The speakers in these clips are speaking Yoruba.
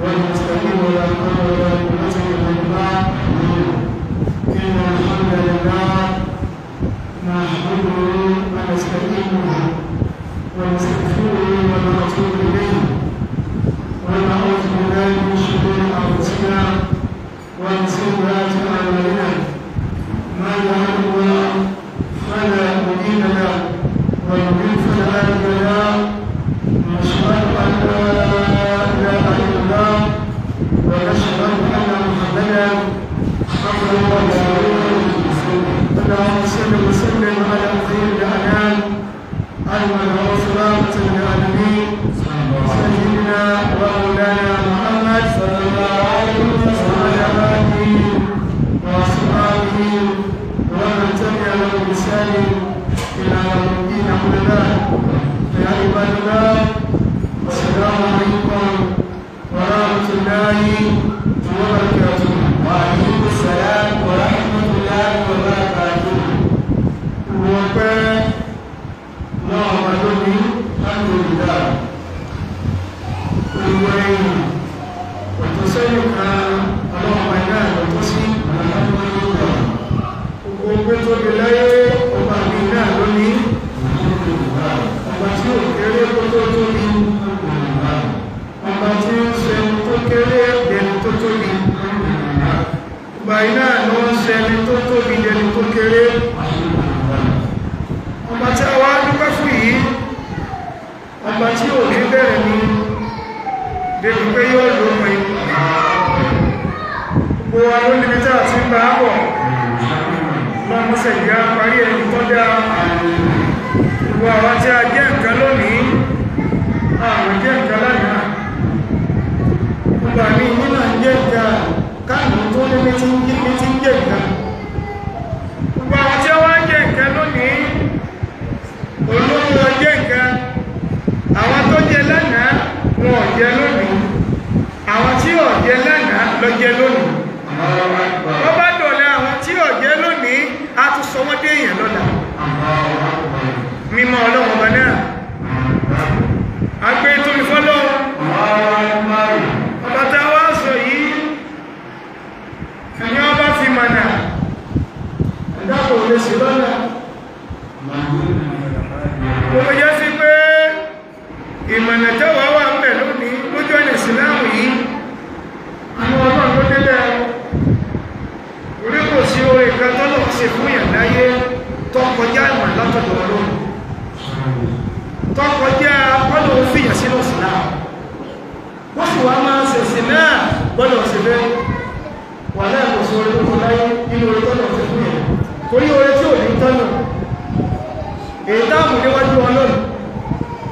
ونستعين ولا حول ولا قوة إلا بالله. إن الحمد لله نحمده ونستعينه ونستغفره ونتوب إليه، ونعوذ بالله من شرور أنفسنا ومن سيئات أعمالنا. من يهده الله فلا مضل له ومن يضلل فلا هادي له. نشهد أن لا إله إلا الله ونشهد أن محمدا عبده ورسوله. اللهم صل وسلم على خير الأنام المبعوث رحمة للعالمين، سيدنا ومولانا محمد صلى الله عليه وسلم وعلى آله وأصحابه ومن تبعهم بإحسان إلى يوم الدين. أما بعد، فيا عباد الله، السلام عليكم ورحمة الله وبركاته. وعليكم السلام ورحمة الله وبركاته. Wọ́n pẹ́ náà wà lónìí. Alhamdulillah. Gbogbo ẹ̀yìn ọ̀tọ̀ sẹ́yìn kan ọlọ́pàá iná lọ́tọ́ sí. Alhamdulillah. Gbogbo pé tó lè láyé ọba mi náà lónìí. Alhamdulillah. Ọba tí ò kéré kó tó tóbi, Alhamdulillah. ọba tí ń ṣe ẹni tó kéré dẹni tó tóbi, Alhamdulillah. ọba iná ló ń ṣe ẹni tó tóbi dẹni tó kéré. Alhamdulillah. Ọba tí a wá dúpẹ́ fún yìí, ọba tí ò ní bẹ̀rẹ̀ ni débi pé yóò lópin. Gbogbo wa ló níbi tí a ti ń bá bọ̀. Lọ́mọ́sẹ̀ ìyá parí ẹni tó dá. Gbogbo àwọn tí a jẹ́ nǹkan lónìí, àwọn jẹ́ nǹkan lánàá. Ọba mi nínú jẹ́ nǹkan káàmù tó ní ní ti ń jẹ́ nǹkan. Gbogbo àwọn tí a wá jẹ́ nǹkan lónìí, olówó jẹ́ nǹkan. Àwọn tó jẹ lánàá wọn ò jẹ lónìí, àwọn tí ò jẹ lánàá ló jẹ lónìí. Allahu Akbar. Wọ́n bá dọ̀la, àwọn tí ò jẹ lónìí á tún sọ wọ́n dé èèyàn lọ́la. Allahu Akbar. Mímọ́ Ọlọ́run ọba náà, agbé tóbi fọ́lọ́run. Allahu Akbar. Ọba tá a wá sọ yìí, ẹni ọba fi mọ̀nà, ẹ̀dá kò lè sí lọ́nà. Gbogbo jẹ́ sí pé ìmọ̀nà tẹ́wàá wà ń bẹ̀ lónìí lójú ọ̀nà ìsìláàmù yìí, àwọn Ọlọ́run ló débẹ̀. Orí kò sí orí kan tọ́lọ̀ ṣe fún yàn láyé tó kọjá ìmọ̀ látọ̀dọ̀ Ọlọ́run, tó kọjá Ọlọ́run fìyàn sínú ìsìláàmù. Wọ́n sì wá máa ṣẹ̀ṣẹ̀ náà gbọ́dọ̀ ṣe fẹ́ wà náà. Kò sí orí tó tó láyé nínú orí tọ́lọ̀ ṣe fún yàn, torí orí tí ò ní tọ́nà èyí táàmù níwájú Ọlọ́run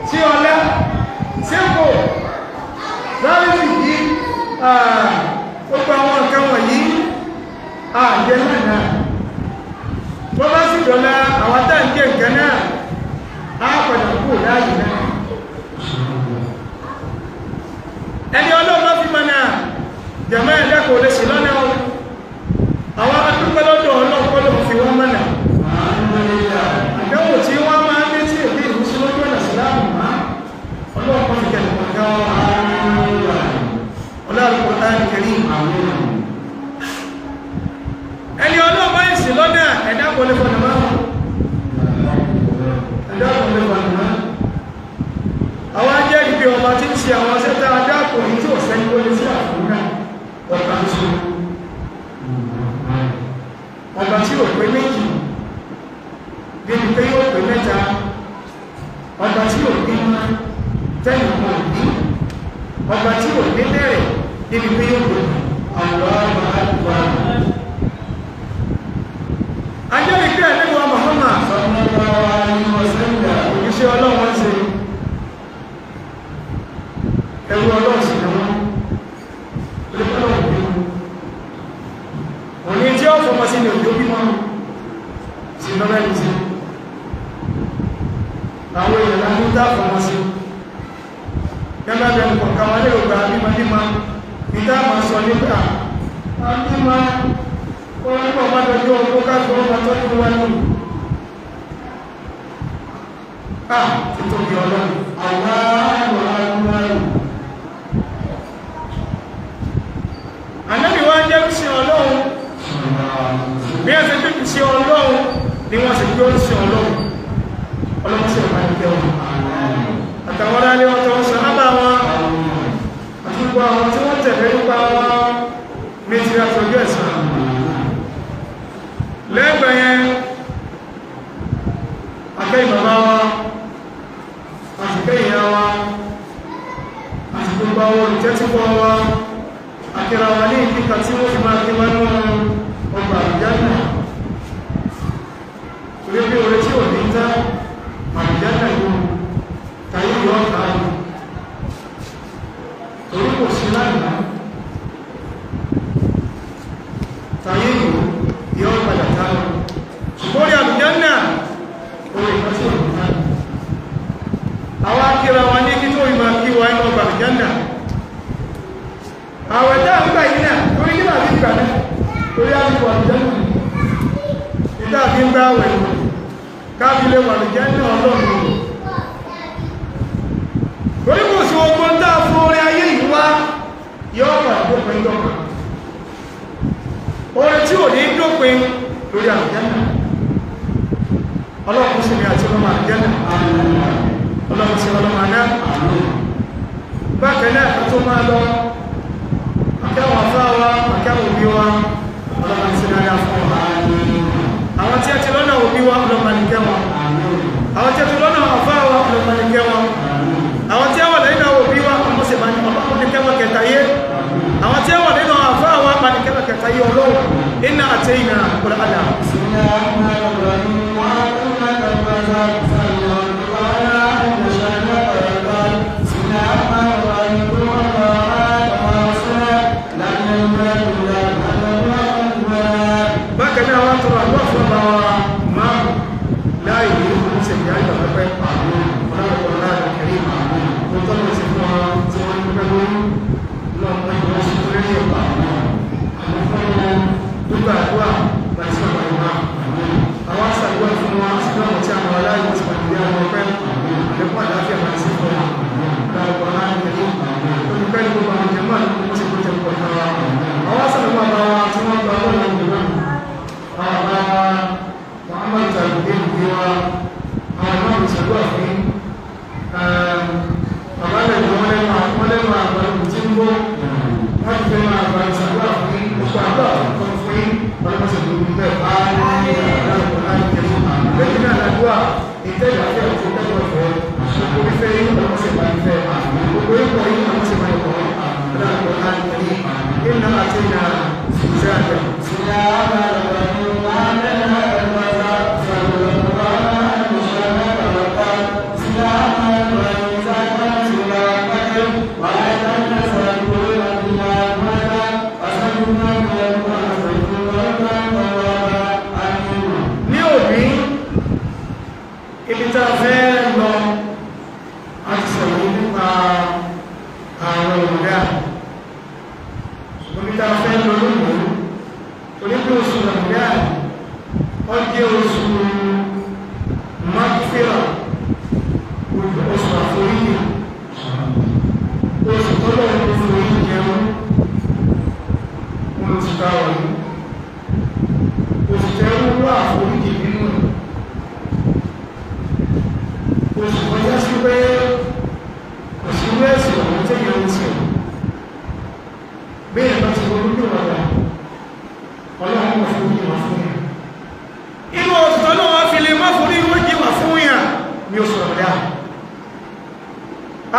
tí ọlá tí kò láàrin yìí. Gbogbo àwọn nǹkan wọ̀nyí àjẹ́ lánàá, wọ́n bá sì dọ̀la, àwọn tá ń jẹ́ nǹkan náà á padà kú láàyè náà. Ẹni Ọlọ́run bá fi mọ̀nà, jẹ̀mọ́, ẹ̀dá kò lè sí lọ́nà o. Àwọn adúpẹ́ lọ́dọ̀ Ọlọ́run kọ́ ló fi wọ́n mọ̀nà. Alhamdulillah. Àdánwò tí wọ́n máa ń dé tí èdè ìlú sí lójú ọ̀nà síláàmù má, Ọlọ́run kọ́ fi kẹ́lẹ̀ kọ̀ọ̀kan wọn. Alhamdulillah. Ọlọ́run Al-Qur'an Karim. Àmín. Ẹni Ọlọ́run bá ìsìn lọ́nà, ẹ̀dá kò lè fọ̀nà máa, ẹ̀dá kò lè fọ̀nà máa. Àwọn ajẹ́ ìgbé ọba tí ń ṣe àwọn sẹ́ta adáàkò ní tí ò sẹ́ni ó lè sí àfúnná ọba ń ṣe, ọba tí ò pé méjì débi pé yóò pé mẹ́ta, ọba tí ò bí mọ́ tẹ́lẹ̀ kan ò bí, ọba tí ò ní bẹ̀rẹ̀ débi pé yóò pé. Allahu Akbar. Ajẹ́ ìgbé ẹ̀lẹ́wọ̀ Muhammad Sallallahu alaihi wasallam. Òjíṣẹ́ Ọlọ́run ṣe, ẹrú Ọlọ́run sì ni wọ́n. Olùkọ́lọ́wọ́ bí wọn òní tí ó fọmọ sí ní òjò bímọ sí lọ́rẹ́ sí. Àwọn èèyàn láti ń dá fọmọ sí gẹ́gẹ́ bí ẹnì kọ̀ọ̀kan wọn lè gba bímọ bímọ ìdá máa sọ nípa bímọ wọn nípa ọmọdé ọjọ́ ọgbó káàkiri ọmọ tọ́jú wọn ní títóbi Ọlọ́run. Allahu Akbar. Bí ẹ ṣe gbé sí Ọlọ́run ni wọ́n sì gbé sí Ọlọ́run. Ọlọ́run sì máa ń jẹ wọn. Àtàwọn aráalé wọn tó ń sọ ábà wọn àti gbogbo àwọn tí wọ́n tẹ̀lé nípa wọn ní ti àtọ́jú ẹ̀sán. Lẹ́gbẹ̀ẹ́ yẹn, akẹ́yìn bàbá wa, àti kẹ́yìn ìyá wa, àti gbogbo àwọn olùtẹ́tígbọ́ wa, akẹ́ra wa ní ìpínkà tí wọ́n fi máa kí wá ní ọgbà àlùjánnà. Torí pé orí tí ò ní tá àlùjánnà yóò tayé yọ ọ̀tá yìí. Torí kò sí lánàá, tayé yóò yọ padà tá lọ. Ṣùgbọ́n orí àlùjánnà, orí ìkan tí ò ní tá. Àwọn akíra wa ní kí tó ìmọ̀ kí wa inú ọgbà àlùjánnà. Àwẹ̀ tá ń gbà yìí náà, torí kí làbí gbà náà, torí àbíkò àlùjánnà. Ìdá fi ń gbà àwẹ̀ káàbí lè wà àlùjánnà Ọlọ́run. Torí kò sí ogun tá a fún orí ayé yìí wá, yóò padà dópin dọ́kan. Orin tí ò ní dópin lórí àlùjánnà. Ọlọ́run sì ni àti ọlọ́mọ àlùjánnà. Ọlọ́run sí ọlọ́mọ àná. Bákan náà, ká tó máa lọ, akẹ́wọ̀n afá wa, akẹ́wọ̀n òbí wa, ọlọ́run sí dáadáa fún wa. Àwọn tí a ti lọ́nà òbí wa, ọlọ́run ní kẹ́ wọn. Àwọn tí a ti lọ́nà afá wa, ọlọ́run ní kẹ́ wọn. Àwọn tí a wà lẹ́yìn àwọn òbí wa, ọmọ sì máa ní ọlọ́run ní kẹ́ wọn kẹta yé. Àwọn tí a wà nínú afá wa, máa ní kẹ́ wọn kẹta yé Ọlọ́run. Inna atayna Qur'ana. Bákan náà, wọ́n tọrọ àdúrà fún ọba wa máa láàyè ní ṣe ìyá ìgbà pẹ́pẹ́ ọlọ́run láàrin kẹrí mo tọ́lọ̀ sí fún wa tí wọ́n ń pẹ́ lórí lọ́pọ̀ ìwọ̀n sí lórí ẹ̀pà àwọn fún wọn gbogbo àdúrà láti sí ọ̀pọ̀ ìwọ̀n àwọn àṣàdúrà fún wa sí lọ́wọ́ tí àwọn aláìwọ̀ ti pàdé àwọn ọpẹ́ àlékún àláfíà máa sí fún wa láàrin láàrin kẹrí olùkọ́ ní gbogbo àwọn jẹmọ́ àti gbogbo tí kò tẹ̀ pọ̀ náà. Àwọn àṣàdúrà bá wa tí wọ́n gba ọlọ́run ìwọ̀n àwọn bá Muhammad tàbí ìgbé wa, àwọn ìmọ̀ ìṣàdúrà fún bàbá lẹ́nu wọn lẹ́nu àgbàlùkù tí ń bọ́ wọ́n ti fẹ́ máa gba ìṣàdúrà fún gbogbo àdúrà fún fún ọlọ́mọṣẹ́ tó ń bẹ̀ lẹ́yìn náà làdúrà ìtẹ́jà fẹ́ àti ìtẹ́jà ọ̀fẹ́ gbogbo fífẹ́ yín ọlọ́mọṣẹ́ máa ń fẹ́ gbogbo ipò yín ọlọ́mọṣẹ́ máa ń kọ́ ọlọ́mọṣẹ́ máa ń tẹ̀lé iná àti iná ìṣẹ́. Ní òní, ibi tá a fẹ́ lọ, a ti sọ̀rọ̀ nípa àwọn òmìnira. Ṣùgbọ́n ibi tá a fẹ́ lọ lónìí, torí pé oṣù Ramadan ó jẹ́ oṣù mákfíra, oṣù àforíjì, oṣù tọ́lọ̀ ní foríjì jẹun, oṣù táwà yìí, oṣù tẹ́rù wà àforíjì nínú ẹ̀, oṣù kọjá sí pé kò sí wẹ́ẹ̀sì ọ̀hún tẹ́yẹ ń sẹ̀ bí ẹ̀ bá ti wọ́n ní ọ̀dà Ọlọ́run kò fún ìwà fún yà. Inú oṣù tọ́lọ́ wọn fi lè má fún ìwé jíwà fún yà ní oṣù ọ̀dà.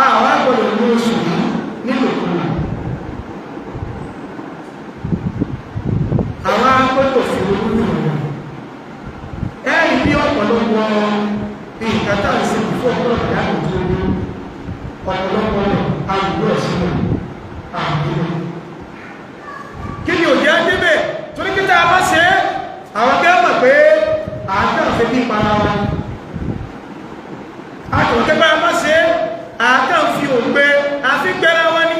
Àwọn agbọ́dọ̀ ní oṣù yìí nílòkulò. Àwọn agbọ́dọ̀ fi olúdùn ọ̀dà ẹ̀rí bí ọ̀pọ̀lọpọ̀ nǹkan tá à ń ṣe fún ọ̀pọ̀lọpọ̀ ìyá tó ní ọ̀pọ̀lọpọ̀ àwùjọ sínú àbúrò. Kí ni òjá débẹ̀? Torí kí tá a bá ṣe é, àwọn akẹ́ mọ̀ pé àákàn fẹ́ bí para wa. Àtọ̀tẹ́ bá a bá ṣe é, àákàn fi ògbé àfi gbẹ́ra wa ní.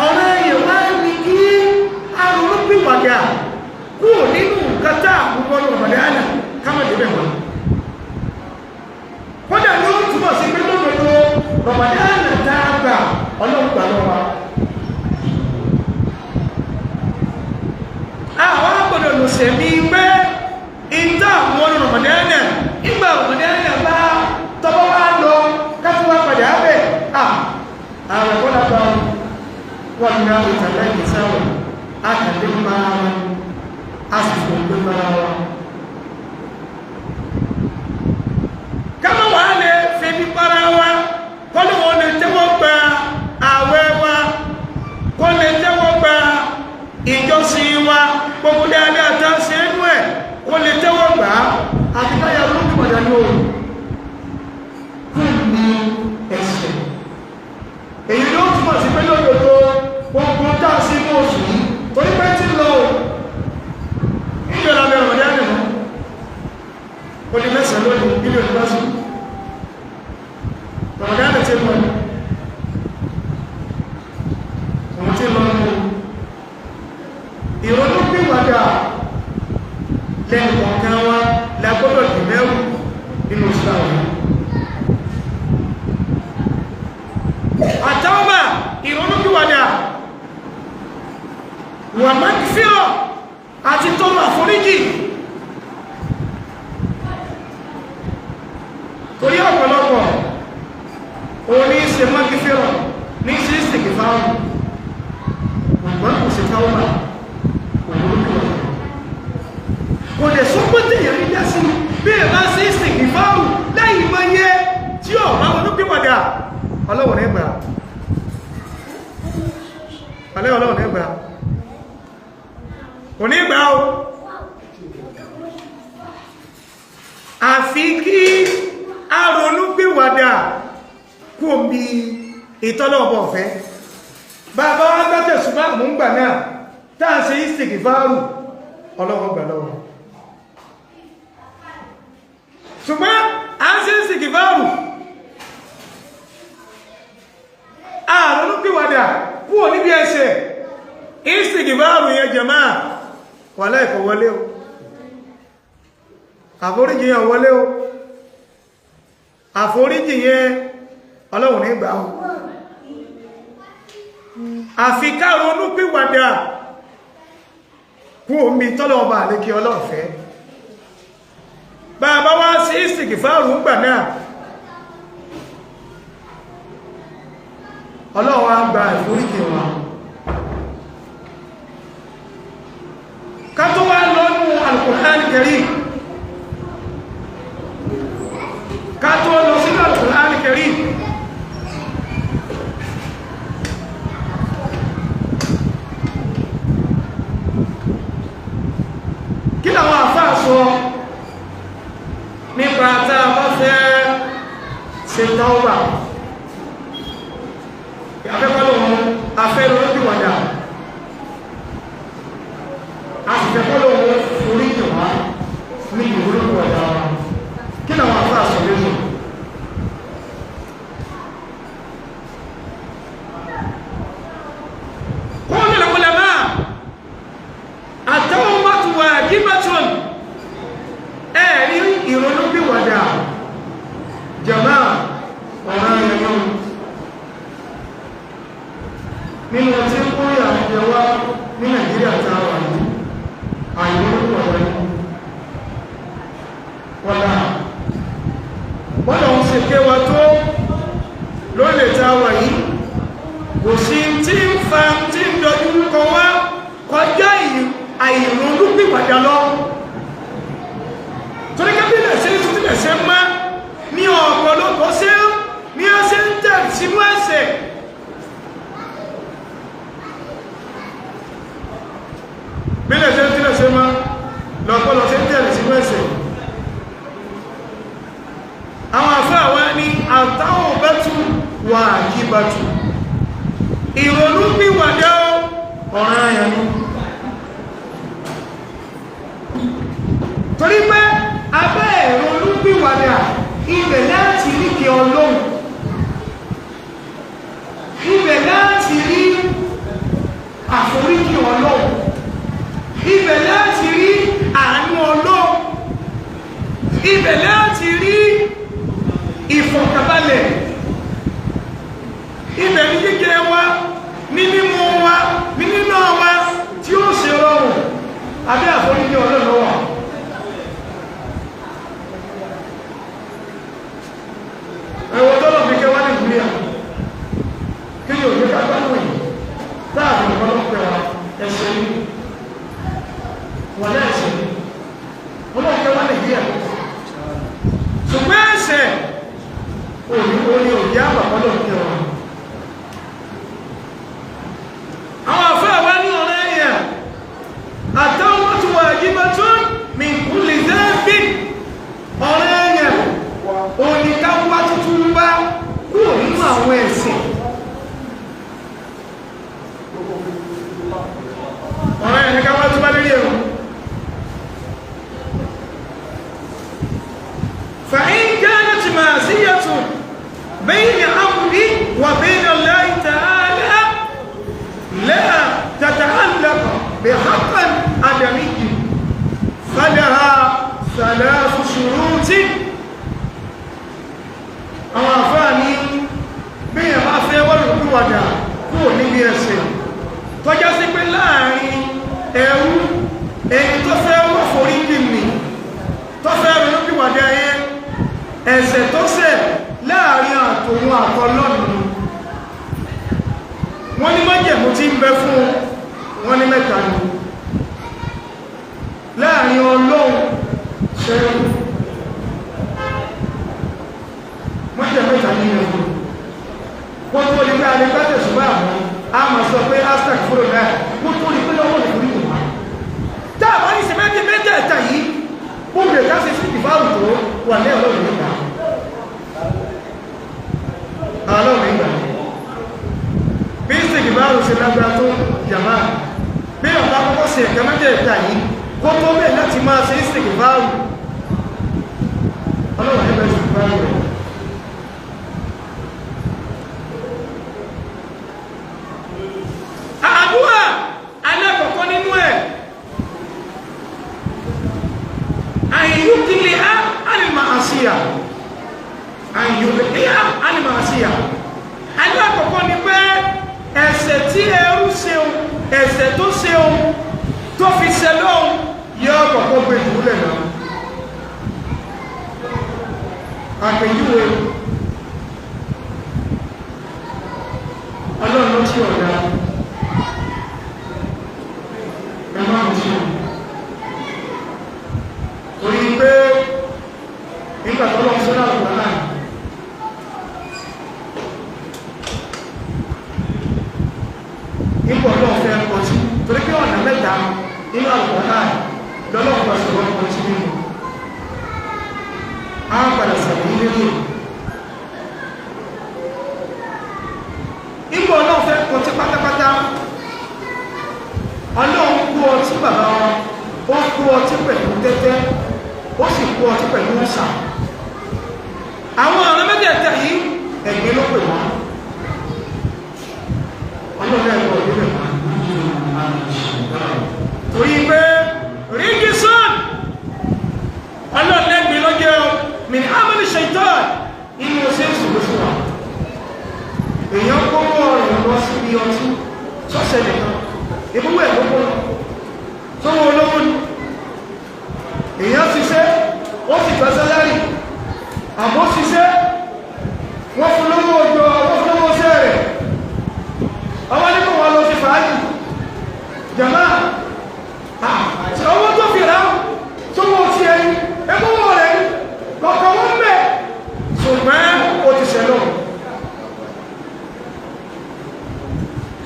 Ọ̀rọ̀ ẹ̀yẹ̀ wá ní kí arúgbìwàdà kúrò nínú nǹkan tá àkúgbọ́ Ramadan kámọ̀ débẹ̀ wọn. Kódà ní ó túmọ̀ sí pé lódodo Ramadan tá a gbà, Ọlọ́run gbà lọ́wọ́. Wọ́n ní ìtàlẹ́ ìsáwọ̀ akàdé para wa, a sì fò pé para wa. Kámọ́ wà lè febi para wa, kọ́lù wọn lè tẹ́wọ́ gba àwẹ̀ wa, kó lè tẹ́wọ́ gba ìjọsìn wa, gbogbo dáadáa tá a ṣe é nú ẹ̀, kó lè tẹ́wọ́ gbà á, àti káyà lójú padà ní òun fún ní ẹ̀ṣẹ̀. Èyí ló túmọ̀ sí pé lódodo gbogbo tá a sí inú oṣù yìí, torí pé tí ń lọ o, níjọ́ la bẹ̀rẹ̀ ọ̀dẹ́ àná, ó di mẹ́sàn-án lónìí, nílé òní bá sùn. Ramadan ti lọ, òun ti lọ nù. Ìrònú pìwàdà lẹ́nu kọ̀ọ̀kan wa la gbọ́dọ̀ dì mẹ́rù nínú oṣù àwọn. Àtàwọ̀bà ìrònúpìwàdà wà mẹ́kífíọ̀ àti tọrọ àforíjì, torí ọ̀pọ̀lọpọ̀ òun ní ṣe mẹ́kífíọ̀ ní sí ìsìnkì fáwọn ọ̀gbọ́n kò sí táwọ́bà òrònúpìwàdà kò lè sọ́pọ̀ tèèyàn ní dá sí bí ẹ̀ bá sí ìsìnkì fáwọn láì mọ iye tí ọ̀ bá ronúpìwàdà, ọlọ́wọ̀n ní gbà, ọlọ́wọ̀n ní gbà, kò ní gbà o. Àfi kí a ronú pìwàdà kú omi ìtọ́lọ́ọ̀bọ̀ ọ̀fẹ́. Bàbá wa gbátẹ̀ ṣùgbọ́n mú ń gbà náà táà ṣe ìsìnkì fáàrù, ọlọ́wọ̀n gbà lọ́wọ́. Ṣùgbọ́n a ń ṣe ìsìnkì fáàrù, àrùn pìwàdà kúrò níbi ẹ̀ṣẹ̀, ìsìnkì fáàrù yẹn jẹ̀máà wà láìkọ̀ wọlé o, àforíjì yẹn wọlé o, àforíjì yẹn ọlọ́run ní gbà o. Àfi ká ronú pìwàdà kú omi tọ́lọ̀ ọba àlékí ọlọ́ọ̀fẹ́. Bàbá wá sí ìsìnkì fáàrù ń gbà náà, ọlọ́run á gba ìforíjì wa. Ká tó wá lọ́nù Al-Qur'an Karim, ká tó lọ sínú Al-Qur'an Karim, kí làwọn àfáà sọ nípa tá a bá fẹ́ ṣe tawba? Afẹ́kọ́lọ́wọ́n afẹ́rọ́lọ́pìwàdà, a sì fẹ́kọ́lọ́wọ́n orí ìwá ní ìwúrúpìwàdà wa. Kí làwọn àfáà sọ lẹ́nu? Qala al-ulama at-tawbatu wajibatun. Ẹ̀rí ìrònúpìwàdà jàmáà ọ̀ràn ẹ̀yọ́ nínú tí ó rí àjẹ wá ní Nàìjíríà tá a wà ní àìrònúpìwàdà ní wọ́lá bọ́lá ń ṣe kéwà tó lórílẹ̀ tá a wà yìí, kò sí tí ń fa tí ń dojú kọ wá kọjá àìrònúpìwàdà lọ. Torí kábílẹ̀ ṣe ń túnlẹ̀ ṣe má ní ọ̀pọ̀lọpọ̀ ṣe ní ó ṣe ń tẹ̀ sínú ẹ̀ṣẹ̀. Bílẹ̀ ṣe ń túnlẹ̀ ṣe má lọ́pọ̀lọ̀ ṣe ń tẹ̀ sínú ẹ̀ṣẹ̀. Àwọn àfáà wa ní àtàwọ̀bẹ́tù wà yíbàtù, ìrònúpìwàdà ọ̀ràn àyànú. Torí pé abẹ́ ìrònúpìwàdà ibẹ̀ láti rí kí Ọlọ́run, ibẹ̀ láti rí àforíjì Ọlọ́run, ibẹ̀ láti rí àánú Ọlọ́run, ibẹ̀ láti rí ìfọ̀kànbalẹ̀, ibẹ̀ ní jíjẹ wa, ní mímu wa, ní níná wa tí ó ṣe rọrùn. Abẹ́ àforíjì Ọlọ́run ló wà. Ẹ̀wọ̀n tọ́lọ̀ fi kẹwàá Nàìjíríà, kí ni òye ká gbádùn yìí? àwọn ẹ̀ṣẹ̀. Ọ̀rọ̀ ẹ̀yẹ ká wá túbá lórí ẹ̀rọ. فإن كانت معصية بين عبد وبين الله تعالى لا تتعلق بحق آدمي فلها ثلاث شروط. Àwọn àfáà ní bí èèyàn bá fẹ́ wọ́n lòkúwàdà kúrò níbi ẹ̀ṣẹ̀ tọ́já sí pé láàrin ẹrú ẹni tó fẹ́ wọ́n forí jì mí, tó fẹ́ ronúpìwàdà yẹn, ẹ̀ṣẹ̀ tó ṣẹ̀ láàrin àtòun àtọlọ́nù, wọ́n ní májẹ̀mú tí ń bẹ fún wọn ní mẹ́ta ni. Láàrin Ọlọ́run ṣẹ́rù, májẹ̀mú mẹ́ta ní ẹ̀kọ́ wọ́n tó lè gbé alẹ́gbẹ́tẹ̀ ṣùgbọ́n àwọn a máa sọ pé hashtag fúrò náà wọ́n tó lè pé lọ́wọ́ lè forí kò máa tá a bá ní ṣe mẹ́tẹ̀ mẹ́tẹ̀ẹ̀ta yìí, gbogbo ẹ̀ká ṣe sí ìfáàrù tó wà ní Ọlọ́run nígbà, Ọlọ́run nígbà. Bí ìsìnkìbáàrù ṣe lágbára tó jàmá, bí ọ̀pá kọ́kọ́ sí ẹ̀kẹ́ mẹ́tẹ̀ẹ̀ta yìí kó tó bẹ́ẹ̀ láti máa ṣe ìsìnkìbáàrù, Ọlọ́run nígbà ìsìnkìbáàrù rẹ̀. Àdúrà alákọ̀ọ́kọ́ nínú ẹ̀, àyíyúkìlẹ̀ alìmọ̀ àṣíyà, àyíyúkìlẹ̀ alìmọ̀ àṣíyà. Alákọ̀ọ́kọ́ ni pé ẹ̀ṣẹ̀ tí ẹrú ṣeun, ẹ̀ṣẹ̀ tó ṣeun tó fi ṣe lóhun, yọ kọ̀kọ́ gbé ìdúlẹ̀ náà. Àpèjúwe, Ọlọ́run ló tí ọ̀dá ẹ máa ń ṣe torí pé nígbà tọ́lọ́ sọ́nà àgbà náà ipò ọlọ́run fẹ́ kọtí, torí pé ọ̀nà mẹ́ta nínú àgbà náà lọ́lọ́run bá sọ̀rọ̀ kọtí nínú á padà sàbí nínú ipò ọlọ́run fẹ́ kọtí pátápátá. Ọlọ́run kú ọtí bàbá wọn, ó kú ọtí pẹ̀lú tẹ́tẹ́, ó sì kú ọtí pẹ̀lú ọ̀sà. Àwọn ọ̀rọ̀ mẹ́tẹ̀ẹ̀ta yìí, ẹ̀gbin ló pè wọ́n. Ọlọ́run ẹ̀kọ́ ìdílé wọn torí pé rígísọ́n, Ọlọ́run lẹ́gbin lọ́jọ́ min amali shaitan, inú ṣe ń sùn lóṣù wa. Èèyàn kówó ọ̀rọ̀ lọ síbi ọtí ṣọ́ṣẹ́ nìkan, ìbúwẹ̀ ló kó lọ sówó olówó ni. Èèyàn ṣiṣẹ́, ó sì gba sálárì, àbó ṣiṣẹ́, wọ́n fún lówó ọjọ́, wọ́n fún lówó ṣẹ́ rẹ̀, ọwọ́ ní kò wọ́n lọ sí fàájì. Jàmá, owó tó fi rà sówó tí ẹni ẹgbówó rẹ̀ kọ̀ọ̀kan wọ́n mẹ́, ṣùgbọ́n ó ti ṣẹlọ̀.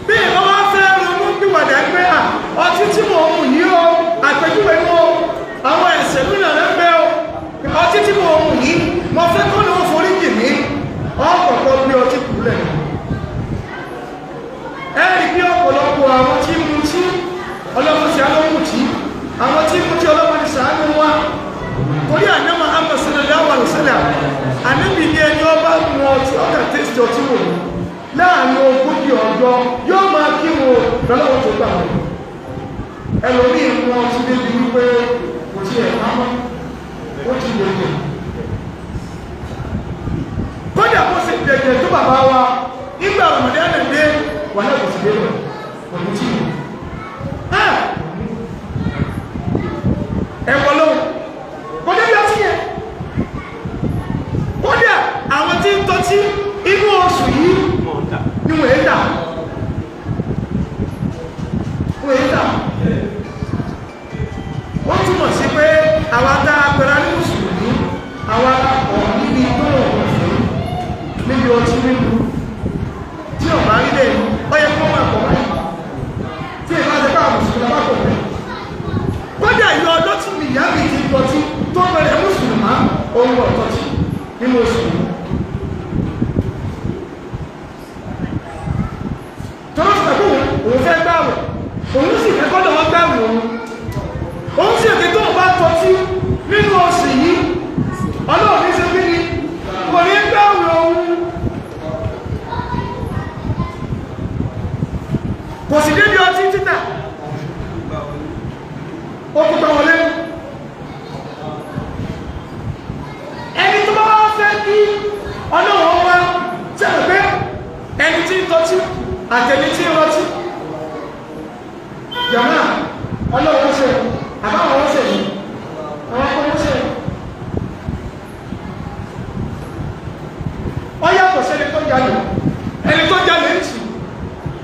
Bí ìwọ́n wá fẹ́ ronú pìwàdà pé à ọtí tí mo mú yìí o, àpèjúwe mú o, àwọn ẹ̀ṣẹ̀ lónà lẹ́gbẹ́ o, ọtí tí mo mú yìí mo fẹ́ kọ́ ló forí jì mí, ọkọ̀ọ̀kọ́ gbé ọtí kúlẹ̀. Ẹ rí bí ọ̀pọ̀lọpọ̀ àwọn tí mu tí ọlọ́mọ sí alọ́mù tí àwọn tí mu tí ọlọ́mọ ní sàánú wa, torí àná Muhammad sallallahu alaihi wasallam, ànábì ní ẹni ọba mu ọtí ọkà tẹ́sítì ọtí wò ní láàrin 40 ọjọ́ yóò máa kí wọn lọ́lọ́wọ́ tó gbà wọ́n. Ẹlòmíì mú ọtí débi wípé kò tí ẹ̀ pamọ́, ó ti dẹ̀jẹ̀. Kódà kó sì dẹ̀jẹ̀ tó bàbá wa nígbà Ramadan dé wà náà, kò sì dé lọ kò ní tí ẹ̀wọ̀ lóhùn kò débi ọtí yẹn. Kódà àwọn tí ń tọ́tí inú oṣù yìí ni wọ́n ń tà, wọ́n ń tà. Wọ́n túmọ̀ sí pé àwọn tá a pẹ̀lú ní mùsùlùmí, àwọn alápọ̀ níbi tó wọ̀n fún níbi ọtí mímu tí ọ̀bá rí lè ó yẹ kó máa pọ̀ báyìí tí ìbá ṣe bá mùsùlùmí bá pọ̀ bẹ́ẹ̀. Kódà ìlú ọlọ́tí mi ìyá mi ti tọ́tí tó bẹ̀rẹ̀ mùsùlùmá ohun ọ̀tọ́tí nínú oṣù yìí. gbàwẹ̀ òun. Òun sì èké tó ń bá tọ́tí nínú oṣù yìí, Ọlọ́run ní ṣe kíni kò ní gbàwẹ̀ òun. Kò sì débi ọtí títà, ó kú gbà wọlé. Ẹni tó bá wá fẹ́ kí Ọlọ́run wá sẹ́wọ̀n pé ẹni tí ń tọ́tí àtẹni tí ń rọtí jàmá, Ọlọ́run ṣe àbáwọn wọ́n ṣe yìí, àwọn akọ́ wọ́n ṣe. Ọ yàtọ̀ sẹ́ni tó jalè, ẹni tó jalè ń tì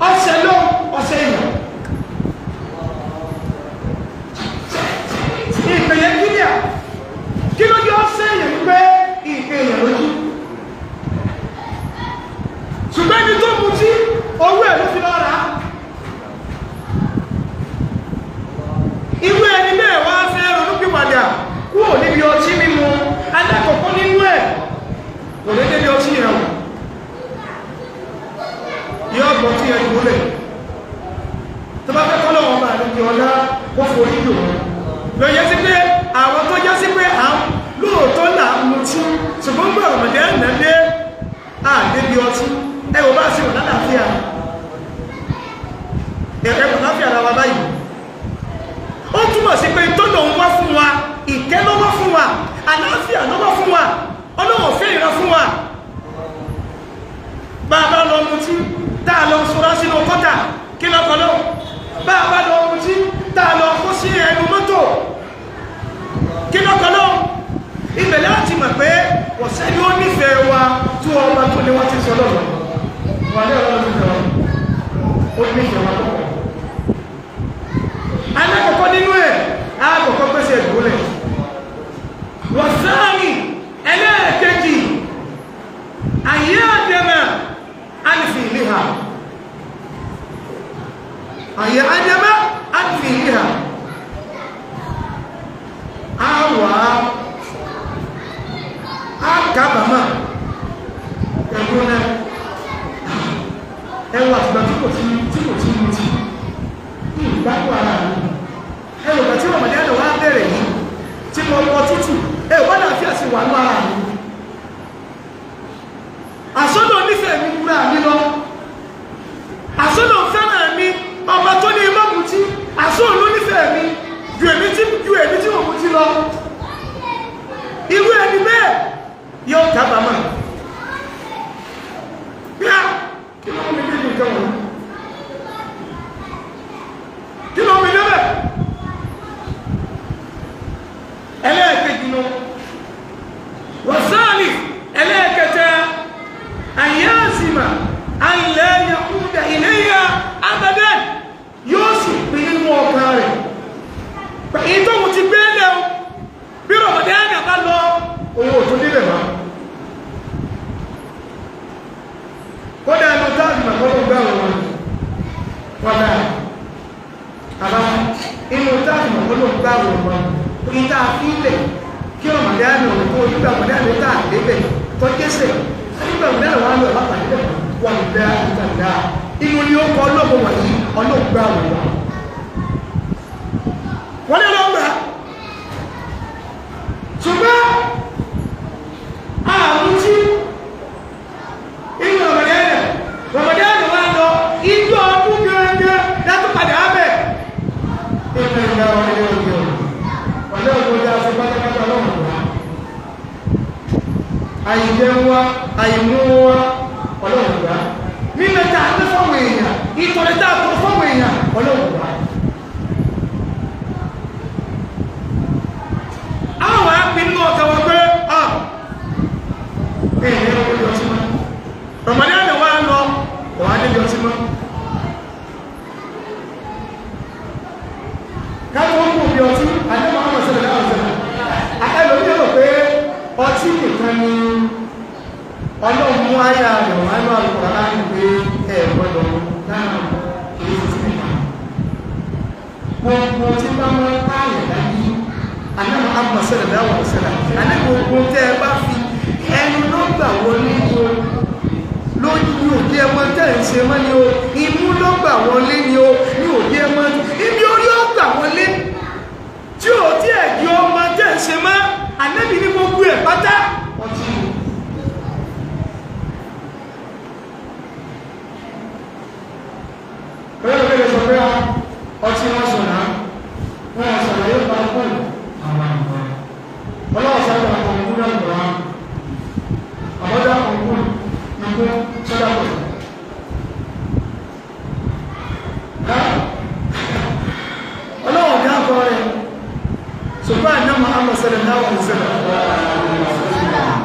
ọ̀sẹ̀ ló ọ̀sẹ̀ èèyàn. Ìpèyẹ kílíà kí ló jẹ́ ọ̀sẹ̀ èèyàn pé ìpè èèyàn lójú, ṣùgbọ́n ẹni tó mutí owó ẹ̀ ló fi lọ rà á. Irú ẹni bẹ́ẹ̀ wá fẹ́ ronúpìwàdà kúrò níbi ọtí mímu. Alákọ̀ọ́kọ́ nínú ẹ̀, kò ní débi ọtí yẹn o, yóò gbọ́ tí yẹn jùlẹ̀. Tó bá fẹ́ kọ́ lọ́wọ́ bá àlejò ọlá kó forí jò wọ́n lọ yẹ sí pé àwọn tó jẹ́ sí pé à ń lóòótọ́ là ń mutí, ṣùgbọ́n gbọ́ ọ̀mọ̀dé ẹ̀nà dé àdébi ọtí, ẹ wò bá sí wà lálàáfíà, ẹ̀rẹ́ wà láfíà ara wa báyìí. Ó túmọ̀ sí pé tó lòun wá fún wa, ìkẹ́ ló wá fún wa, àlàáfíà ló wá fún wa, Ọlọ́run fẹ́ ìran fún wa. Bá a bá lọ mutí tá a lọ sọ́ra sínú kọ́tà, kí lọ́kọ̀ lọ? Bá a bá lọ mutí tá a lọ kó sí ẹnu mọ́tò, kí lọ́kọ̀ lọ? Ibẹ̀ láti mọ̀ pé ọ̀sẹ́ ni ó nífẹ̀ẹ́ wa tí ọba tó ní wọ́n ti sọ lọ́rọ̀ wà ní ọlọ́run nífẹ̀ẹ́ wa, ó nífẹ̀ẹ́ wa púpọ̀. Alákọ̀ọ́kọ́ nínú ẹ̀, alákọ̀ọ́kọ́ pèsè ìgbólẹ̀ wọ̀sáàmì. Ẹlẹ́ẹ̀kejì, àyè àdẹ́mà alìfì ìlíhà, àyè àdẹ́mà alìfì ìlíhà, àwà àkàbàmà ẹ̀gbọ́n náà ẹwà àtìgbà tí kò tí mú tí ìgbàgbọ́ ara mi. Ẹwà tí Ramadan wá bẹ̀rẹ̀ yìí tí mo lọ tútù, ẹwà láàfíà sí wà ní ara mi. Àsọ́nà onífẹ̀ẹ́ mi wúrà mi lọ, àsọ́nà fẹ́ràn mi, ọba tó ní imọ́ mutí, àsọ́nà onífẹ̀ẹ́ mi ju èmi tí mo mutí lọ. Irú ẹni bẹ́ẹ̀ yóò kábàámà bí a kí ló mú mi débi nǹkan wọ̀nyí, kí ló mú mi débẹ̀. Ẹlẹ́ẹ̀kejì nu wàsáàlì. Ẹlẹ́ẹ̀kẹta, àyàzìmà alẹ́ yahuda iléyà abadan, yóò sì pín nínú ọkàn rẹ̀ èyí tó ti gbé lẹ́wọ̀ bí Ramadan bá lọ, owó tó débẹ̀ máa. Kódà ẹnu táàbì màkọ́lọ́ gbá wọn wọn náà àbá inú táàbì màkọ́lọ́ gbá wọn wọn ìta àfílẹ̀ kí Ramadan ọ̀rọ̀ tó nígbà Ramadan tá à débẹ̀ tó jẹ́sẹ̀ nígbà Ramadan wà lọ bá pàdé bẹ̀ wà ní ìtàdá inú ni ó kọ ọlọ́gbọ̀n wọ̀nyí ọlọ́gbà wọn wọ́n ní ọlọ́gbà. Ṣùgbọ́n àrùn tí inú Ramadan wà lọ ìjọ ọdún gẹ́gẹ́ látó padà ábẹ̀ ìpínlẹ̀ ìgbà wọn ní ọjọ́ ọjọ́ ìgbòjá sí pátápátá lọ́wọ́ wá àìjẹ wa, àìmú wa, Ọlọ́run gbà. Mímẹ́ tá a ní fọ́wọ́ èèyàn, ìtọ́lẹ̀ tá a tọ́ fọ́wọ́ èèyàn, Ọlọ́run gbà. Àwọn apinnu ọkà wọn pé ah ẹ̀yìn ẹ̀rọ níbi ọtí mọ́. Ramadan wà lọ wà níbi ọtí mọ́. Káwọn kò bí ọtí àdébọ̀ àwọn ọ̀sẹ̀ lọ́wọ́ ọ̀sẹ̀ ẹlòmí rò pé ọtí nìkan ni Ọlọ́run mú àyà rẹ̀ wá lọ Al-Qur'an pé ẹ gbọ́dọ̀ náà kìí sí nìkan. Gbogbo tí bá máa ń pààyàn láyé, àdébọ̀ àwọn ọ̀sẹ̀ lọ́wọ́ ọ̀sẹ̀ àdébọ̀ gbogbo tẹ́ ẹ bá fi ẹnu ló gbà wọlé ni o, lójú ní òbí ẹmọ tẹ́ ń ṣe mọ́ ni o, imú ló gbà wọlé ni o, ní òbí ẹmọ ibi orí ó gbà wọlé tí ò tí ẹ̀dí ọmọ tẹ́ ń ṣe mọ́, Ànábì ní gbogbo ẹ̀ pátá ọtí. Pẹ̀lú ọ̀gbẹ́lẹ̀ sọ pé ọtí wọ́n sọ̀nà, wọ́n sọ̀nà yóò bá kún. Ọlọ́wọ́ sọ́dọ̀ ọkùnrin náà lọ́wọ́. Àbọ́dá ọkùnrin ikú sọ́dọ̀ ọkùnrin. Ọlọ́wọ́ dákọ̀ rẹ̀, ṣùgbọ́n àná Muhammad sallallahu alaihi wasallam.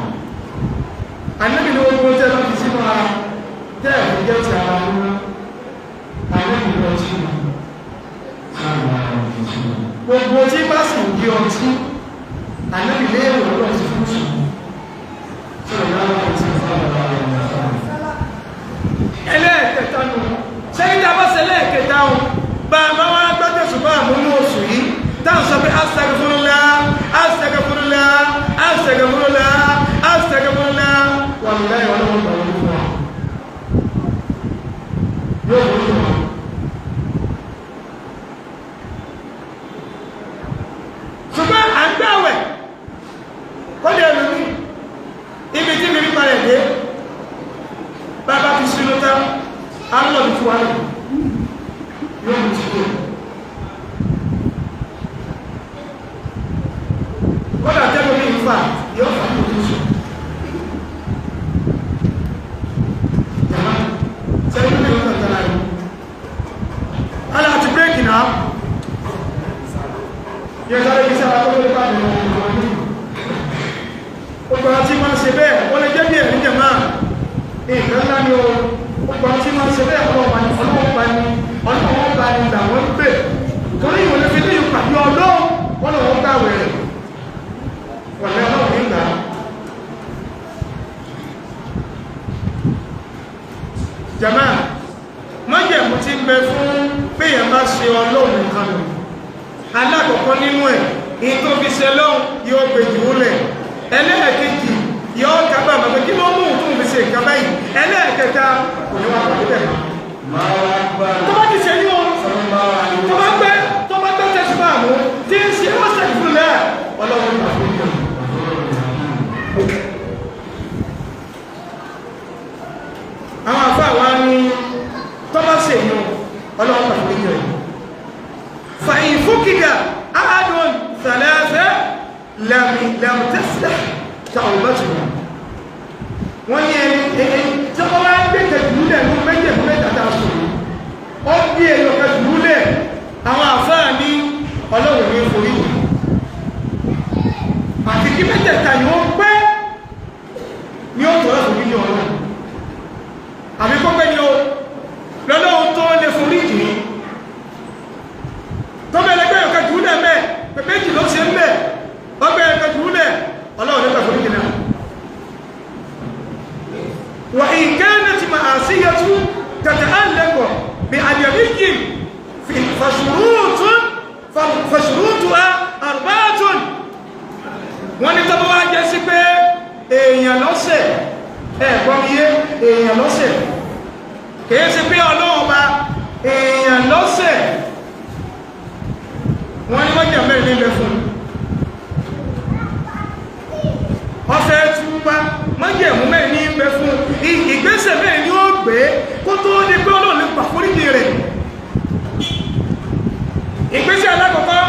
Ànábì ní ogun tẹ́ lọ fi sínú ara, tẹ́ ẹ̀fù jẹ́ ti ara nínú, ànábì ní ọtí nù. Gbogbo tí bá sì ń di ọtí, ànábì léèrè ọlọ́run ti fún sùn. Sallallahu alaihi wasallam. Ẹlẹ́ẹ̀kẹta nù, sẹ́yìn tá a bá ṣe ẹlẹ́ẹ̀kẹta o, bá a bá wá gbọ́dọ̀ ṣùgbọ́n àmúnú oṣù yìí, táwọn sọ pé astaghfirullah, astaghfirullah, astaghfirullah, astaghfirullah, wallahi ọlọ́run gbà wọlé fún wa. Yóò wọlé fún wa. Ṣùgbọ́n à ń gbàwẹ̀, kọ́lé ẹlòmíì, ibi tí mi rí parẹ̀ dé, bàbá fi sínú tán, á ń lọ bí fún wa lọ. Yóò mú ti dé. Kọ́dà tẹ́lẹ̀ mi ń fà, yóò fà ní ojú sùn. Jàmá, sẹ́yìn mi ń tàn tàn láàrin. Ala àti bírèkì náà. Yẹ sáré kí sára tó lè pàdé ọmọ ní. Gbogbo àwọn tí máa ń ṣe bẹ́ẹ̀, ó lè jẹ́ bí ẹ̀rí jẹ̀má. Nǹkan ńlá ni o. Gbogbo àwọn tí máa ń ṣe bẹ́ẹ̀, ọlọ́ọ̀bá ni, ọlọ́ọ̀bá ni, ọlọ́ọ̀bá ni gbà wọ́n ń pè. Torí ìwọ̀n lè fi ní ìpàdé ọlọ́ọ̀, wọ́n lọ́wọ́ gbàwẹ̀ rẹ̀. Wọ̀lẹ́ ọlọ́run nígbà. Jàmá, májẹ̀mú tí ń bẹ fún péyàn bá ṣe ọlọ́run nìkan lò. Alákọ̀ọ́kọ́ nínú ẹ̀, in tó fi ṣe lọ́hùn yóò gbé jù ú lẹ̀. Ẹlẹ́ẹ̀kejì, yóò kábàámọ̀ pé kí ló mú òun fi ṣe nǹkan báyìí. Ẹlẹ́ẹ̀kẹta, kò ní wá pàdé bẹ̀ mọ́. Tó bá ti ṣe ní o, tó bá gbé tẹ̀síbà mú, tí ń ṣe ó ṣe fún lẹ̀, ọlọ́run ní àforíjì. Àwọn àfáà wa ní tó bá ṣe yàn, ọlọ́run àforíjì rẹ̀. Fàyìn fúkìdà áádùn sàlẹ́sẹ̀ lẹ́mtẹ́sílẹ̀ tàwọn wọ́n ní ẹni tí wọ́n bá gbé kẹjùlẹ̀ ní méjì mẹ́ta tá a sùn ó gbé ẹyọ kẹjùlẹ̀, àwọn àfáà ní ọlọ́run ní forí àti kí mẹ́tẹ̀ẹ̀ta yóò pẹ́ ní ó tọ́lá forí ní ọlọ́run, àbí kó pẹ́ ní o lọ́lọ́run tó lè forí jì ní tó bẹ̀rẹ̀ gbé ẹyọ kẹjùlẹ̀ mẹ́ méjì ló ṣe ń bẹ̀ ọgbẹ́ ẹyọ kẹjùlẹ̀ ọlọ́run nípa forí jì náà. وإن كانت معصية تتعلق بأدبي فشروطها أربعة. Wọ́n ní tọ́bọ́ wá jẹ́ sí pé èèyàn lọ́sẹ̀, ẹ̀gbọ́n iye èèyàn lọ́sẹ̀, kìí ṣe pé ọlọ́run bá èèyàn lọ́sẹ̀, wọ́n ní wọ́n jẹ́ mẹ́rin níbẹ̀ fún ọfẹ́ túbá, májẹ̀mú mẹ́rin ní bẹ fún ìgbésẹ̀ mẹ́rin ní ó gbé kó tó ní pé ọlọ́run lè pàforíjì rẹ̀. Ìgbésẹ̀ alákọ̀ọ́kọ́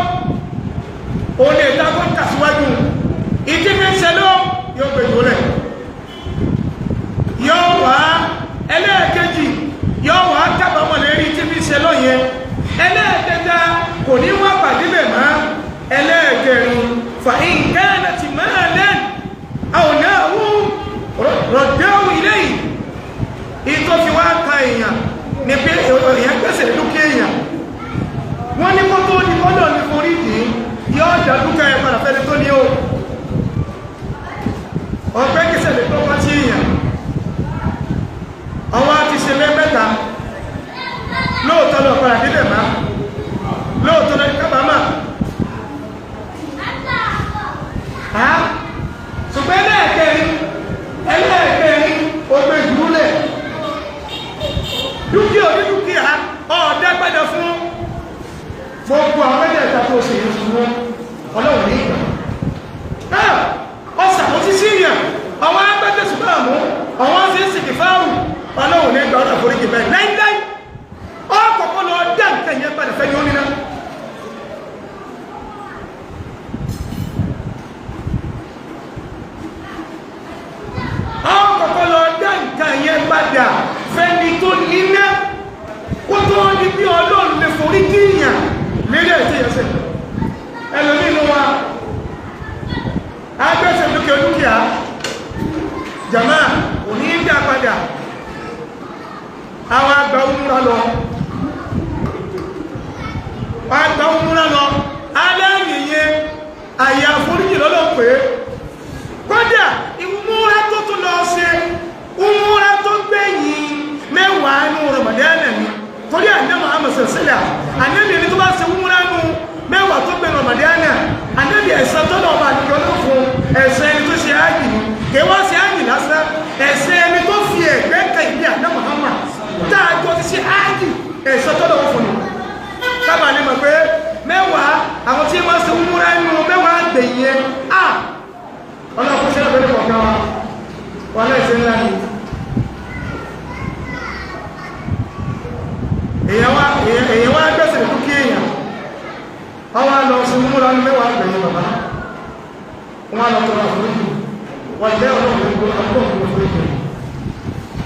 òun lè ta kó tàṣíwájú ìdí fi ń ṣe ló yóò gbé jùlẹ̀, yóò wá ẹlẹ́ẹ̀kejì yóò wá kábàámọ̀ lérí tí fi ń ṣe lọ yẹn, ẹlẹ́ẹ̀kẹta kò ní wá pàdé bẹ̀ mọ́, ẹlẹ́ẹ̀kẹrin fàáyín kẹ́ẹ̀nà ti máa lẹ́nu àwọn náà wú rọ̀dẹ́wù ilé yìí ìtọ́ fi wá ka èèyàn ní pé èèyàn gbẹ́sẹ̀ dúkìá èèyàn, wọ́n ní kó tó ní kọ́lọ̀ ní forí dì í yóò dá dúkìá ẹ̀ padà fẹ́ni tó ní o. Ọgbẹ́ kẹsẹ̀ lè tọ́ wá sí èèyàn, ọwọ́ ti ṣe mẹ́mẹ́ta lóòótọ́ lọ padà débẹ̀ má, lóòótọ́ lọ kábàámà, ṣùgbọ́n ẹlẹ́ẹ̀kẹrin ó gbé jùúlẹ̀ dúkìá onídúkìá ọ̀ọ́dá padà fún gbogbo àwọn mẹ́ta tó ṣe yìí fún ọlọ́run ní ìgbà. Ọ̀sà ó ti sí ìyàn, àwọn agbẹ́tẹ̀sùn náà mú, àwọn ṣe ń sìnkì fáwù, ọlọ́run ní ìgbà ọ̀nà foríjì bẹ́ẹ̀ láíláí. Ọkọ̀ọ̀kọ́ lọ dá nǹkan yẹn padà fẹ́ ní ó níná. Ọkọ̀ọ̀kọ́ lọ dá nǹkan yẹn padà fẹ́ni tó níná kó tó ní bí ọlọ́run lè forí díyàn lérí ẹ̀sẹ̀ yẹsẹ̀. Ẹlòmí inú wa agbẹ́sẹ̀ dúkìá dúkìá jàmá kò ní í dá padà, àwọn àgbà òmúra lọ, àgbà òmúra lọ aláyẹyẹ àyà àforíjì lọ́lọ́ pé kódà ìmúra tó tún lọ ṣe ìmúra tó gbẹ̀yìn mẹ́wàá inú Ramadan ni, torí àná Muhammad sẹ̀sẹ̀lẹ̀ ànábì ẹni tó bá ṣe ìmúra nù mẹ́wàá tó gbẹ̀yìn Ramadan, ànábì ẹ̀san tó lọ́ọ́ bá àdìgbò ló fún ẹ̀san ẹni tó ṣe ájì ni, kì í wá ṣe ájì lásán, ẹ̀san ẹni tó fi ẹ̀gbẹ́ kan ìbí àná Muhammad tá a jọ ti ṣe ájì, ẹ̀san tó lọ́wọ́ fún ni. Kábàá ni mọ̀ pé mẹ́wàá àwọn tí wọ́n ṣe ìmúra nù mẹ́wàá gbẹ̀yìn yẹn á ọlọ́kùn sí ọ̀bẹ̀rẹ̀ kọ̀ọ̀kan wa wọ́n lẹ́sẹ̀ ńlá ni. Èèyàn wá gbẹ́sẹ̀ dúkìá èèyàn, wọ́n wá lọ sí múra ní mẹ́wàá gbẹ̀yìn bàbá, wọ́n lọ tọrọ àforíjì, wọ́n lẹ́ ọlọ́run àforíjì,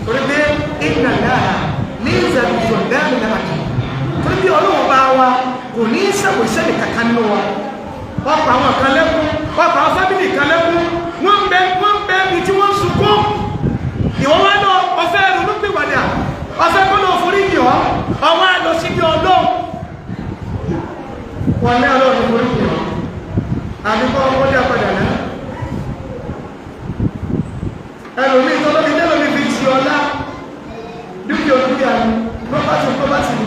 torí pé ìnà dáa ní ìzàbùsọ̀ dáàmì náà jù, torí pé ọlọ́run bá wa kò ní ìsàwọ̀ ìṣẹ̀lẹ̀ kankan nínú wa. Wọ́n pa àwọn kan lẹ́kún, wọ́n pa àwọn fámìlì kan lẹ́kún, wọ́n bẹ ibi tí wọ́n ń sunkún. Ìwọ́n wá lọ ọ̀fẹ́ ronúpìwàdà, ọ̀fẹ́ kọ́ lọ foríjì ọ́, ọwọ́ á lọ síbi ọlọ́run. Wọ́n ní ọlọ́run foríjì ọ́, àbí kọ́ ọkọ́ dá padà náà. Ẹlòmíì tọ́lọ́mi tẹ́lòmí fi ti ọlá, dúkìá dúkìá ni, property property ni.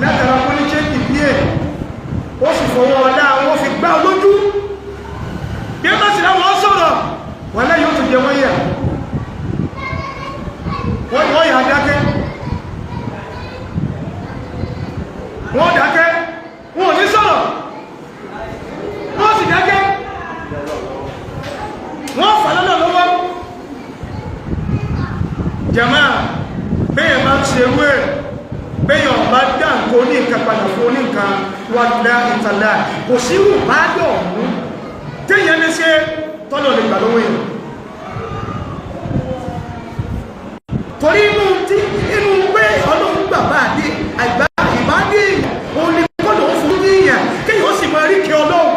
Látara kó ní chéńjì díẹ̀, ó sì fọwọ́ ọlá wọn fi gbá olójú. Bí ẹ bá sì láwọn sọ̀rọ̀, wọ́n lẹ́yìn ó tún jẹ wọ́n yà. Wọ́n yà dákẹ́. Wọ́n dákẹ́, wọ́n ò ní sọ̀rọ̀, wọ́n sì dákẹ́, wọ́n fà lọ́nà lọ́wọ́. Jàmá, bẹ́ẹ̀ bá ṣe wé ẹ̀, bẹ́ẹ̀ ọba dá nǹkan oníǹkan padà fún oníǹkan, wà dá ìtàlá, kò sí rù bá dọ̀ ọ̀hún téèyàn lè ṣe tọ́lọ̀ lè gbà lọ́wọ́ èèyàn. Torí inú tí inú pé ọlọ́run gbà bá dé àgbà ìbádé èèyàn, òun ni kọ́lọ̀ ń fún yíyàn kéèyàn ó sì máa rí kí ọlọ́run.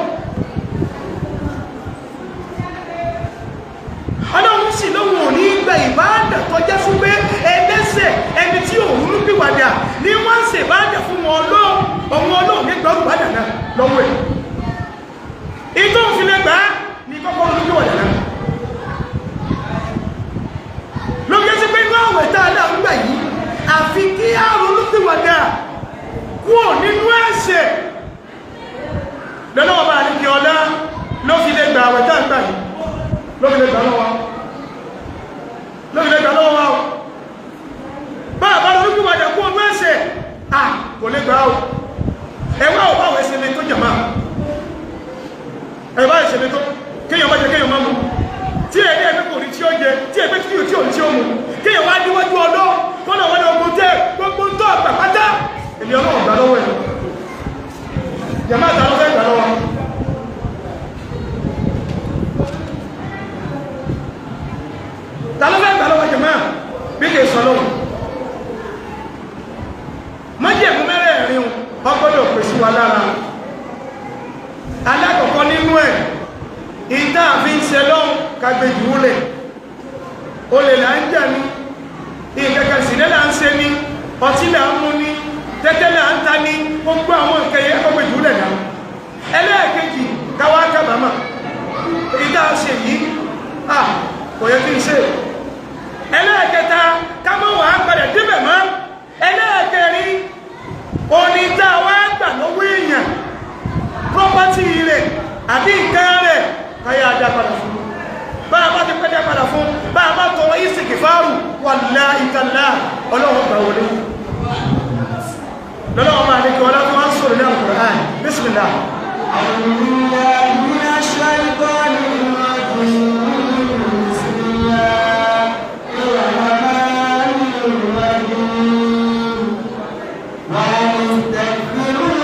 Ọlọ́run sì lóhun ò ní gba ìbáàdà tó jẹ́ fún pé ẹlẹ́sẹ̀ ẹni tí òun ń pìwàdà ní wọ́n ń ṣe ìbáàdà fún wọn ọlọ́run, ọmọ ọlọ́run ní gbọ́rù bàdà náà lọ́wọ́ ẹ̀. Ìtò òfin lè gbà á ní kọ́kọ́ olùpìwàdà náà. Lóbi ẹsẹ̀ pé inú àwẹ̀ tá a dá ń gbà yìí, àfi kí á ronúpìwàdà kúrò nínú ẹ̀ṣẹ̀. Lọ́lọ́wọ́ bá àdìkì ọlá ló fi lè gbà àwẹ̀ tá a gbà yìí, ló fi lè gbà lọ́wọ́, ló fi lè gbà lọ́wọ́ wa o. Bá a bá ronúpìwàdà kúrò nínú ẹ̀ṣẹ̀, à kò lè gbà o. Ẹ̀wá ò báwọ̀ ẹ̀ṣẹ̀ lè tó jàmá, ẹ̀wá ẹ̀ṣẹ̀ lè tó kéèyàn má jẹ kéèyàn má mu, tí ẹ̀rí ẹgbẹ́ kò rí tí ó jẹ, tí ẹgbẹ́ tí ò tí ó mu, kéèyàn wá níwájú ọlọ́ kọ́nà wọn lọ ogun tẹ́ gbogbo ń tọ́ àgbà pátá, èmi ọlọ́run gbà lọ́wọ́ ẹ̀. Jàmá àtàwọn fẹ́ gbà lọ́wọ́. Ta ló fẹ́ gbà lọ́wọ́ jàmá bí kì í sọ lọ́wọ́? Májẹ̀mú mẹ́rẹ̀ẹ̀rin ó gbọ́dọ̀ pèsè wa lára. Alákọ̀ọ́kọ́ nínú ẹ̀, ìta àfi ń ṣe lọ́hùn kàgbéjì wúlẹ̀, olè là ń jà ní, ìkẹ̀kẹ̀ sílẹ̀ là ń ṣe ní, ọtí là ń mu ní, tẹ́tẹ́ là ń ta ní, gbogbo àwọn nǹkan yẹn kọ́gbéjì wúlẹ̀ náà. Ẹlẹ́ẹ̀kejì, káwá kábàámà, ìta ṣe yìí, à kò yẹ kí n ṣe. Ẹlẹ́ẹ̀kẹta, ká mọ̀ wàá padà débẹ̀ mọ́. Ẹlẹ́ẹ̀kẹrin, òní tá a wá gbà lọ́wọ́ èèyàn, property rẹ̀ àbí nǹkan rẹ̀, káyà ajá padà fún. Bá a bá ti pẹ́ dá padà fún, bá a bá tọrọ ìsìnkì fáàrù, wallahi tallahi ọlọ́run gbà wọlé. Lọ́lọ́wọ́ máa ní kí ọlá tó wá ń sọ̀rọ̀ ní Al-Qur'an. Bismillah. أعوذ بالله من الشيطان الرجيم. بسم الله الرحمن الرحيم. وأن استغفروا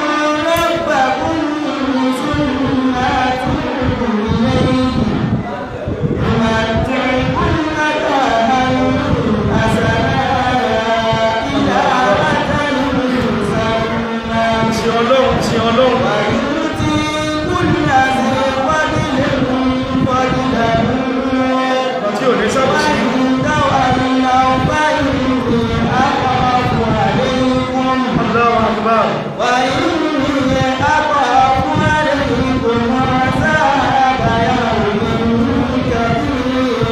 ربكم ثم توبوا إليه يمتعكم متاعا حسنا إلى أجل مسمى Sí Ọlọ́run, sí Ọlọ́run. ويؤتي كل ذي فضل فضله Tí ò ní sábòsí. وإن تولوا فإني أخاف عليكم Allahu Akbar. وإني أخاف عليكم عذاب يوم كبير.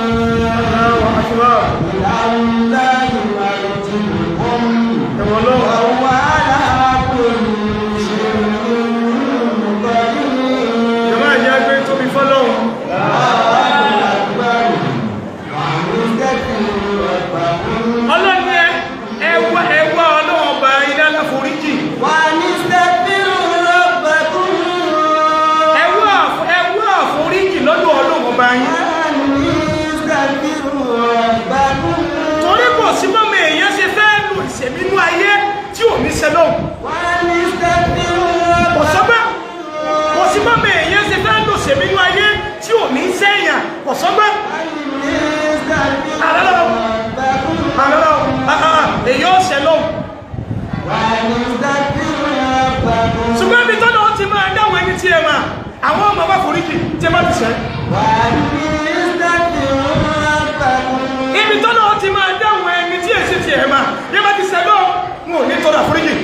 Allahu Akbar. إلى الله مرجعكم Ẹ̀wọ̀n Ọlọ́run. وهو على كل شيء قدير. Jọba ìyá gbé tóbi fọ́lọ́run. Ọlọ́run ní ẹwà ẹwà Ọlọ́run ọba ilé aláforíjì. Ẹwà ẹwà àforíjì lọ́dọ̀ Ọlọ́run ọba yín. Torí kò sí mọ́mọ èèyàn ṣe fẹ́ lu ìṣẹ̀mínú ayé tí ò ní ṣẹlọ́hùn. Kò sọ́gbà. Kò sí mọ́mọ èèyàn ṣe fẹ́ lu ìṣẹ̀mínú ayé tí ò ní sẹ́yìn. Kò sọ́gbà. Àlọ́lọ́ èyí ó ṣẹlọ́hùn. Ṣùgbọ́n ibi tọ́lọ́ ti máa dáwọn ẹni tí ẹ máa àwọn ọmọ bá foríjì tí ẹ bá ti ṣẹ́. Ibi tọ́lọ́ ti máa dáwọn ẹni tí èsì ti ẹ̀ máa bí ẹ bá ti ṣẹ́ lọ́wọ́, wọn ò ní tọrọ àforíjì.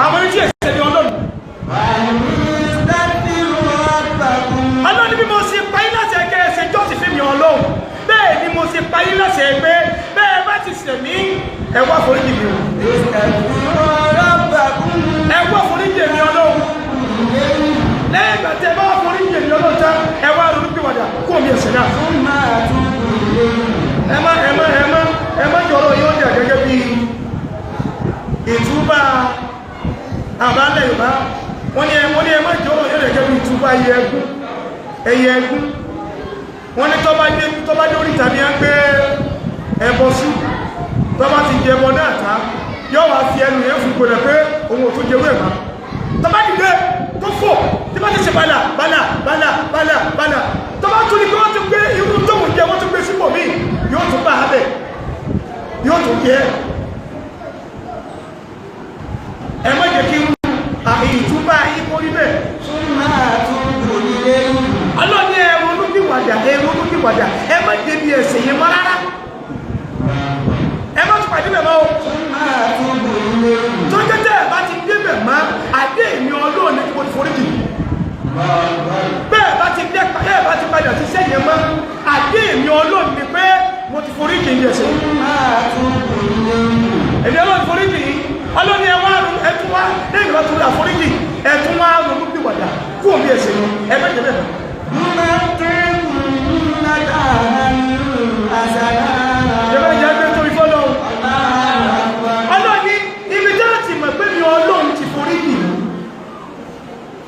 Àwọn ẹni tí èsì ní Ọlọ́run. Ọlọ́run, bí mo ṣe pa yín láti ẹgbẹ́ ẹsẹ̀ jọ́sìn fún mi Ọlọ́run, bẹ́ẹ̀ ni mo ṣe pa yín láti ẹgbẹ́ bẹ́ẹ̀ bá ti ṣẹ̀ mí, ẹ wá foríjì mi o. Ẹ wá foríjì mi Ọlọ́run. Lẹ́yìn ìgbà tí ẹ bá wá foríjì mi Ọlọ́run tán, ẹ wá ronú pìwàdà kó mi ẹ̀ṣẹ̀ náà. Ẹ má ẹ má ẹ má ẹ má jọrọ yóò dẹ̀ gẹ́gẹ́ bí ìtúbà àbálẹ̀ Yorùbá. Wọ́n ní ẹ má jọrọ yóò dẹ̀ gẹ́gẹ́ bí ìtúbà ẹyẹ ẹgún, ẹyẹ ẹgún. Wọ́n ní tọ́ba dé orí tàbí á gbé ẹbọ sí, tọ́ba ti jẹ ẹbọ náà tá, yóò wá fi ẹnu yẹn fún gbọdọ̀ pé òun ò tún jẹ ewé mọ́. Tọ́ba dìde tó fò, tí bá ti ṣe bala bala bala bala bala, tọ́ba tún ní kí wọ́n tún gbé irú tóun jẹ, wọ́n tún gbé sípò míì, yóò tún bá a bẹ̀, yóò tún jẹ. Ẹ má jẹ́ kí irú ìtúbà yín kó rí bẹ́ẹ̀. Ọlọ́ni, ẹ ronú pìwàdà, ẹ ronú pìwàdà, ẹ má débi ẹ̀ṣẹ̀ yẹn mọ́ rárá, ẹ má tún pàdé bẹ̀ mọ́ o. Tó jẹ́ tẹ́ ẹ bá ti débẹ̀ mọ́, àdé èmi Ọlọ́run ní kí mo ti foríjì. Bẹ́ẹ̀ bá ti dé, bẹ́ẹ̀ bá ti padà sí sẹ́yìn mọ́, àdé èmi Ọlọ́run ní pé mo ti foríjì ní ẹ̀ṣẹ̀. Èmi Ọlọ́run foríjì yìí. Ọlọ́run, ẹ wá ronú, ẹ tún wá lẹ́yìn ìgbà tó rí àforíjì, ẹ tún wá ronú pìwàdà kú òbí ẹ̀ṣẹ̀ yẹn, ẹ má jẹ́ bẹ́ẹ̀ mọ́. Ìjọba ìjọba gbé torí fọ́lọ́run. Ọlọ́run ní ibi tí a ti mọ̀ pé mi Ọlọ́run ti forí yìí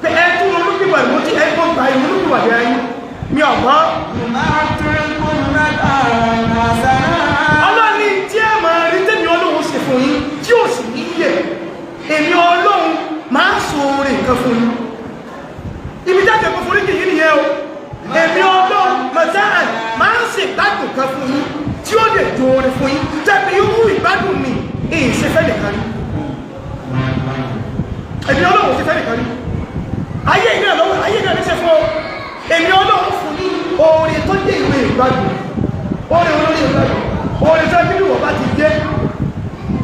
pé ẹ tún ronúpìwàdà, mo ti ẹ kó gba ìronúpìwàdà yín mi ọ̀gbọ́n. Ọlọ́run ní tí ẹ máa rí tẹ́mi Ọlọ́run ṣe fún yín tí ò sì ní yẹ, èmi Ọlọ́run máa so oore nǹkan fún yín. Ibi tí a ti mọ̀ forí yìí nìyẹn o. Èmi Ọlọ́run mọ̀sáà máa ń ṣe ìgbádùn kan fún yín tí ó lè dùn oore fún yín, tẹ́bi irú ìgbádùn mi èyí ṣe fẹ́ nìkan rí. Èmi Ọlọ́run ṣe fẹ́ nìkan rí. Ayé ìgbà lọ́wọ́ ayé ìgbà ní ṣe fún ọ. Èmi Ọlọ́run fún ní oore tó dé ìwé ìgbádùn, oore olórí ìgbádùn, oore tó bí wọ́n bá ti dé,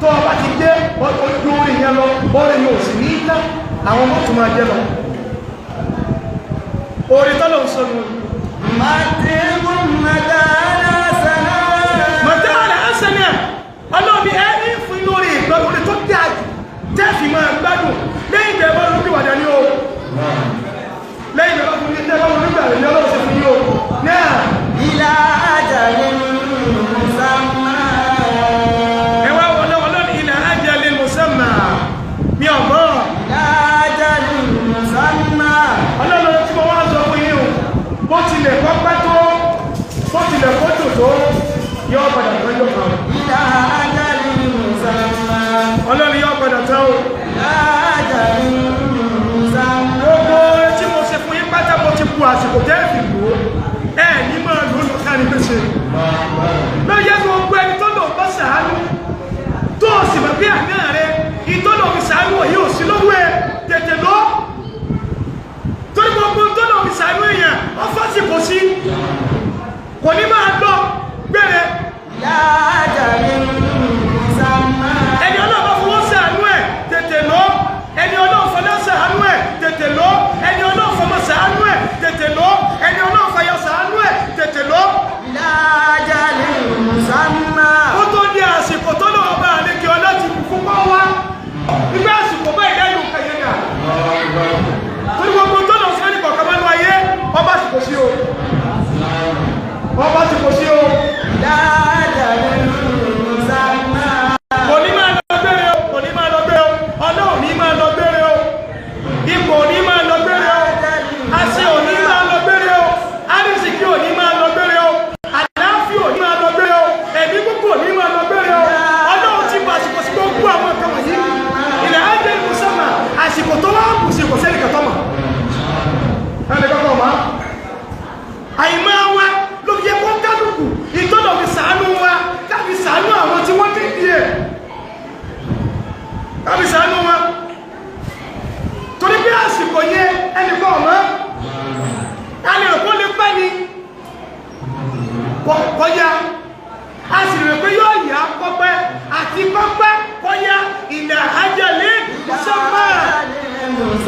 tó ọba ti dé ojú oore yẹn lọ, oore yẹn ò sì ní tán, àwọn ọmọ tó máa jẹ lọ. Oore tó lọ sọ nù. Mọ̀tàlá ẹsẹ̀nẹ̀, Ọlọ́run ní ẹ ní fún lórí ìgbádùn, oore tó dé àjù tẹ́ fi máa gbádùn lẹ́yìn ìgbà ẹ̀bọ́n lórí wàdà ní o. Lẹ́yìn ìgbà fún ní tẹ́bọ́n lórí wàdà ní Ọlọ́run ṣe fún yín o náà. إلى أجل مسمى. Ẹ wá wọlé, Ọlọ́run إلى أجل مسمى mi ọ̀gbọ́n. إلى أجل مسمى.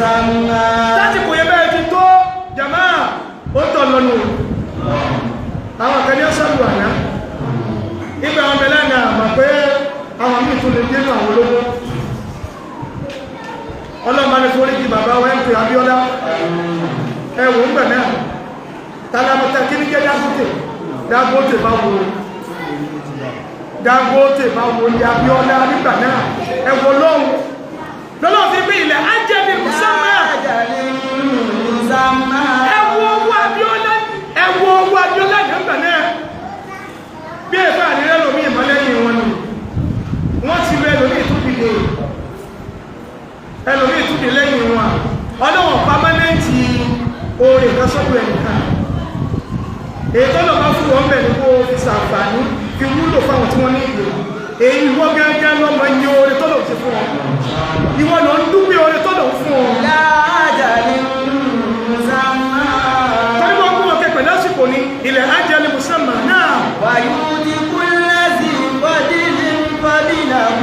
مسمى. Lásìkò yẹn bẹ́ẹ̀ ti tó jàmá, ó tọ̀ lọ́nu. Àwọn kan ní ọ́sàlù àná nígbà wọn bẹ̀rẹ̀ náà mọ̀ pé àwọn míì tún lè dénú àwọn olówó. Ọlọ́mọ ní foríjì bàbá wa MK Abíọ́lá. Ẹwò ń gbẹ̀ náà tálámọ́tà kí ní jẹ́ Dangote. Dangote bá wo, Dangote bá wo ní Abíọ́lá nígbà náà. Ẹwò lóhun lọ́lọ́ fi bí ilẹ̀ ajẹ́bí musamman. أجل مسمى. Ẹwọ owó Abíọ́lá, ẹwọ owó Abíọ́lá nígbà náà. Bí ẹ̀fà àrílẹ̀ lómi ìmọ̀lẹ́yìn wọn ni wọ́n ti rẹ lómi ìtúbìdè, ẹlòmí ìtúbì lẹ́yìn wọn. Ọlọ́wọ̀n pámánẹ́ǹtì oore kan sọ́dọ̀ ẹnìkan. Èyí tó lọ bá fún wọn bẹ̀ ní kó fi sàǹfààní, fi wúlò fáwọn tí wọ́n ní ìlò. Èyí ìwọ gángan lọ́mọ iye oore tó lọ ti fún wọn. Ìwọ lọ ń dúpẹ́ oore tó lọ fún wọn. إلى أجل مسمى. Torí wọ́n kún wọn kẹpẹ̀ lásìkò ní ilẹ̀ ajali musamman náà. ويؤتي كل ذي فضل فضله،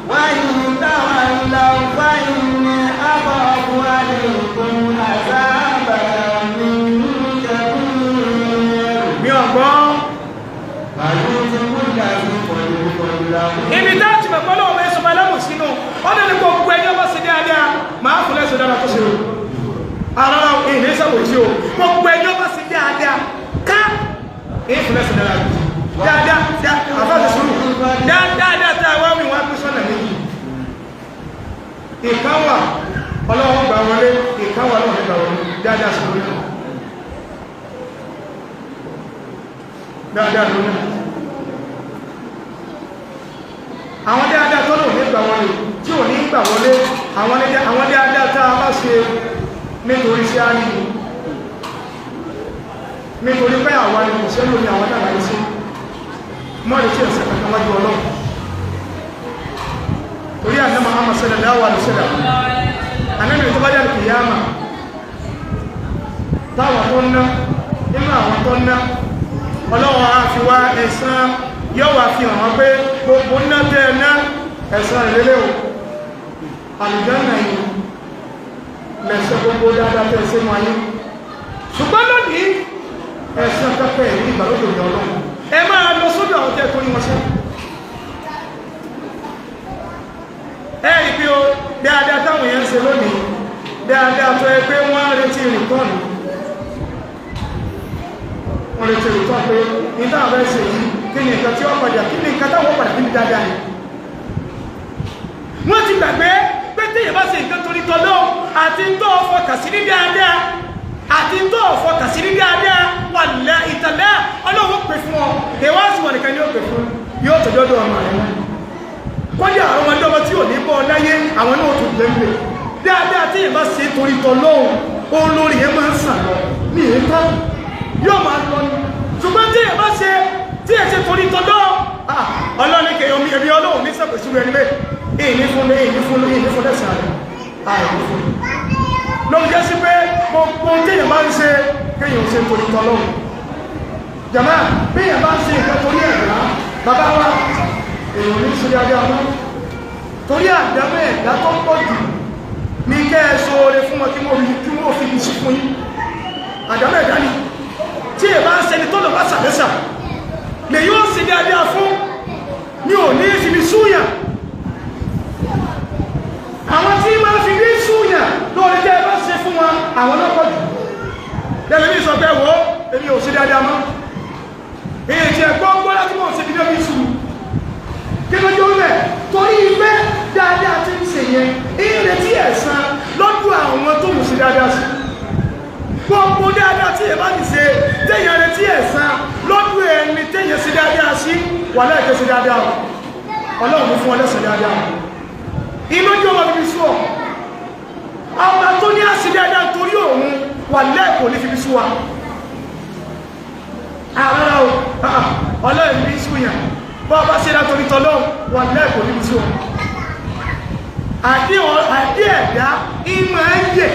وإن تولوا فإني أخاف عليكم عذاب يوم كبير. Mi ọ̀gbọ́n. ويؤتي كل ذي فضل فضله. Ibi tá a ti mọ̀ pọ́lọ́ ọmọ ẹ̀sùn alámù sínú ọdún ní gbogbo ẹni ọba sí dáadáa, máa fún lẹ́sùn dáadáa tó ṣe o. Ara ìní sọ̀rọ̀ sí o. Gbogbo ẹni ọba sí dáadáa ká èyí fún lẹ́sùn dáadáa dáadáa. Àfáàṣẹ sùúrù. Dáadáa tá a wá wí, wọn á pín sọ́nà méjì. Ìkan wà ọlọ́wọ́ gbà wọlé, ìkan wà ọlọ́wọ́ gbà wọlé. Dáadáa sí lórí náà, dáadáa lórí náà. Àwọn dáadáa tọ́lọ̀ ní gbà wọlé, tí ò ní gbà wọlé, àwọn dáadáa tá a bá ṣe nítorí sí á ní, nítorí pé àwa ni kò sẹ́lò ní àwọn náà láìsí mọ́rin tí ẹ̀sẹ̀ kankan wájú Ọlọ́run. Torí àná Muhammad sallallahu alaihi wasallam, anábì tó bá dà kìyàmà, táwọn tó ná nínú àwọn tó ná, Ọlọ́run á fi wá ẹ̀san, yóò wá fi hàn wọ́n pé gbogbo ná tẹ́ ẹ ná, ẹ̀san ìrẹ́lẹ̀ o, àlùjánnà yìí lẹ̀sẹ̀ gbogbo dáadáa tẹ́ ẹ sínú ayé. Ṣùgbọ́n lónìí, ẹ̀san pẹ́pẹ́ ní ìgbàlódé ìyá Ọlọ́run, ẹ máa lọ sódò àwọn tẹ́ tó ní wọn sí. Ẹ rí pé o dáadáa táwọn èèyàn ń ṣe lónìí, dáadáa tó ẹ pé wọ́n ń retí rìtọ́ọ̀nù, wọ́n retí rìtọ́ọ̀nù pé ní táwọn fẹ́ ṣe yìí, kí ni nǹkan tí ó padà, kí ni nǹkan táwọn padà níbi dáadáa yìí. Wọ́n ti gbàgbé pé téèyàn bá ṣe nǹkan torí tọ́lọ́, àti ń tó fọkàn sí ní dáadáa, àti ń tó fọkàn sí ní dáadáa, wà lẹ́ ìtàlẹ́ Ọlọ́run pè fún ọ. Èèwọ̀ sì wọ̀ nìkan ni ó pè fún, yóò tọ́jú ọdún ọmọ rẹ̀ náà. Kọ́dí àwọn ọmọdé, ọmọ tí ò ní bọ́ láyé, àwọn náà tó jẹ́ ń pè dáadáa. Tí èèyàn bá ṣe torí tọ́lọ́hun, òun lórí yẹn máa ń sàn lọ ní èétọ́, yóò máa lọ ní. Ṣùgbọ́n tí èèyàn bá ṣe tí èèyàn ṣe torí tọ́lọ́hun, Ọlọ́ni kẹ omi ẹbí Ọlọ́run ní sàpèsí rẹ̀ níbẹ̀, èyí fún ní, èyí fún ní, èyí fún lẹ́sàn rẹ̀, àìní fún ló ń jẹ́ sí pé gbogbo tí èèyàn bá ń ṣe, kéèyàn ṣe torí tọ́lọ́hun. Jàmá, bí èèyàn bá ń ṣe nǹkan torí ẹ̀dá bàbá wa, èèyàn ní ṣe dáadáa mọ́. Torí àdámọ́ ẹ̀dá tó pọ̀ jù ní kẹ́ ẹ sọ oore fún wọn, kí wọ́n fi sí fún yín. Àdámọ́ ẹ̀dá ni. Tí ẹ bá ń ṣẹni tó lọ bá sàlẹ́sà lè yóò ṣe dáadáa fún ní ò ní fi mi súyà. Àwọn tí máa fi rí súyà lórí tẹ́ ẹ bá ṣe fún wọn, àwọn náà pọ̀ jù. Lẹ́nu mi sọ pé wo èmi ò ṣe dáadáa mọ́, èyí tí ẹ gbọ́ gbọ́ láti mọ̀ ṣe fi débi sùn. Kí ló dé rẹ̀? Torí pé dáadáa tí ń ṣe yẹn, ìrètí ẹ̀san lọ́dún àwọn tó mú sí dáadáa sí. Gbogbo dáadáa tí ẹ bá ti ṣe, téèyàn retí ẹ̀san lọ́dún ẹni téèyàn sí dáadáa sí, wà láìpẹ́ sí dáadáa o, Ọlọ́run fún ọlẹ́sẹ̀ dáadáa. Inú jẹ́ ọmọ bíbí sú ọ. Ọba tó ní àṣì dáadáa torí òun, wà lẹ́ẹ̀kọ́ ní fífi sú wa. Àrárá o, Ọlọ́run ní sú yàn. Bọ́ ọba ṣe dá torí tọ́lọ́run, wà lẹ́ẹ̀kọ́ níbi sú ọ. Àdé ẹ̀dá ìmọ̀ ẹ̀yẹ,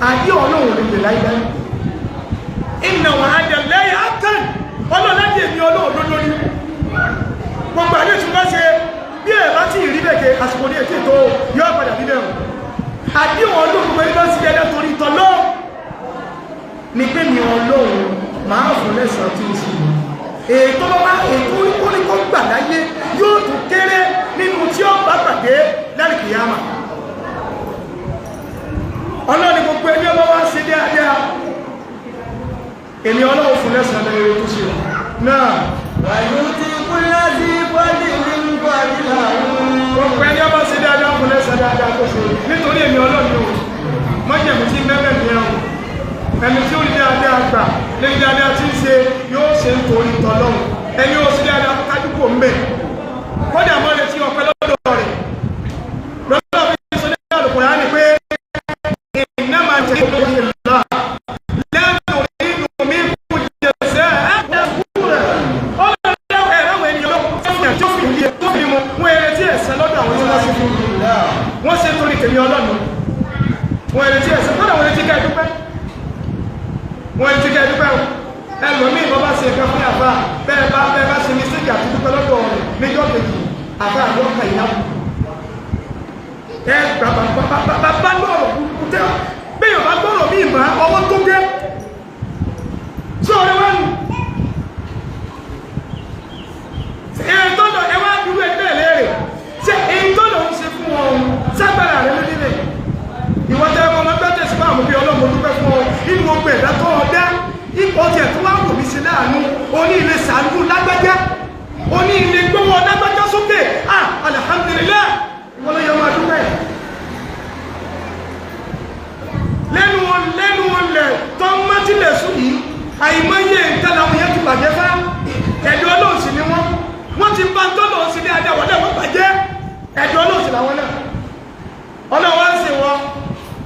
àdé Ọlọ́run lè lè láíláí. Ìnà wà á dẹ̀ lẹ́yìn átàn, Ọlọ́run láti èmi Ọlọ́run lórí gbogbo àdé tí wọ́n ṣe. Bí ẹ̀ bá tí ìrí bẹ̀kẹ́ àsìkò ní ètò ètò yóò padà bí bẹ̀rù. Àdéhùn Ọlọ́run gbogbo ẹni bá ń ṣe dáadáa torí tọ́lọ́ ni pé mi Ọlọ́run máa fún lẹ́sàn-án tí ó sì mú. Ètò bá ètò oríkó gbà láyé yóò tún kéré nínú tí ó bá pàdé lálìkìyàmà. Ọlọ́run gbogbo ẹni ọba wá ṣe dáadáa, èmi Ọlọ́run fún lẹ́sàn-án lẹ́rẹ́ tó ṣe náà. ويؤتي كل ذي فضل فضله. Gbogbo ẹni ọba ṣe dáadáa fún lẹ́sàn dáadáa tó ṣe nítorí èmi Ọlọ́run o. Májẹ̀mú tí mẹ́mẹ́ mi ẹ̀ o, ẹni tí ó rí dáadáa gbà lórí dáadáa tí ń ṣe yóò ṣe ń torí tọlọ́run. Ẹni ó ṣe dáadáa kájúkò ń bẹ̀, kódà mọ́ lè tí ọpẹ́ lọ́dọ̀ rẹ̀ lọ́dọ̀ fi sọ ní Al-Qur'ani pé innama tẹ̀lé lẹ́nu inú mi kú jẹ̀sẹ̀ ẹ̀ ọlọ́dọ̀ ẹ̀rọ àwọn ènìyàn lọ́wọ́ tí ó fi yẹ tó fi mu wọ́n eré tí ẹ̀sẹ̀ lọ́dọ̀ àwọn tí wọ́n ṣe fún wọ́n ṣe torí tèmi Ọlọ́run. Wọ́n eré tí ẹ̀sẹ̀ lọ́dọ̀ àwọn etí ká ẹ̀dúpẹ́, wọ́n etí ká ẹ̀dúpẹ́ o. Ẹlòmíì bọ́ bá ṣe nǹkan fún àfa bẹ́ẹ̀ bá ṣe mistake àti dúpẹ́ lọ́dọ̀ rẹ̀ níjọ́ kejì, àfa àjọ ka ìyá ẹ bàbá lọ́rọ̀ tẹ́ bẹ́ẹ̀ bá gbọ́rọ̀ mí ìmọ̀ ọwọ́ tó gẹ́ sọ̀rọ̀ wọn èyí tó lọ ẹ wá dúró ẹgbẹ́ léèrè ṣé èyí tó lọ ń ṣe fún wọn ságbára rẹ lórí rẹ. Ìwọ́n tẹ́ ọmọ gbẹ́ tẹ̀sí fún àwọn òbí ọlọ́mọ dúpẹ́ fún ọ nínú gbogbo ẹ̀dá tó ọ dá ipò tiẹ̀ tó wá wò mí sí láàánú oní ilé sàánú lágbájá, oní ilé gbówó lágbájá sókè. Ah, alhamdulillah, ìwọ́n ló yẹ ọmọ dúpẹ́ lẹ́nu wọn lẹ́nu wọn lẹ̀ tó ń mọ́tílẹ̀ sùn yìí. Àìmọye nǹkan làwọn yẹn ti bàjẹ́ fá. Ẹ̀dọ́ Ọlọ́run sì ni wọ́n, wọ́n ti bá tọ́lọ̀ sí ní adé àwọn náà wọ́n bàjẹ́. Ẹ̀dọ́ Ọlọ́run sì làwọn náà. Ọlọ́run wá ń sè wọ́n,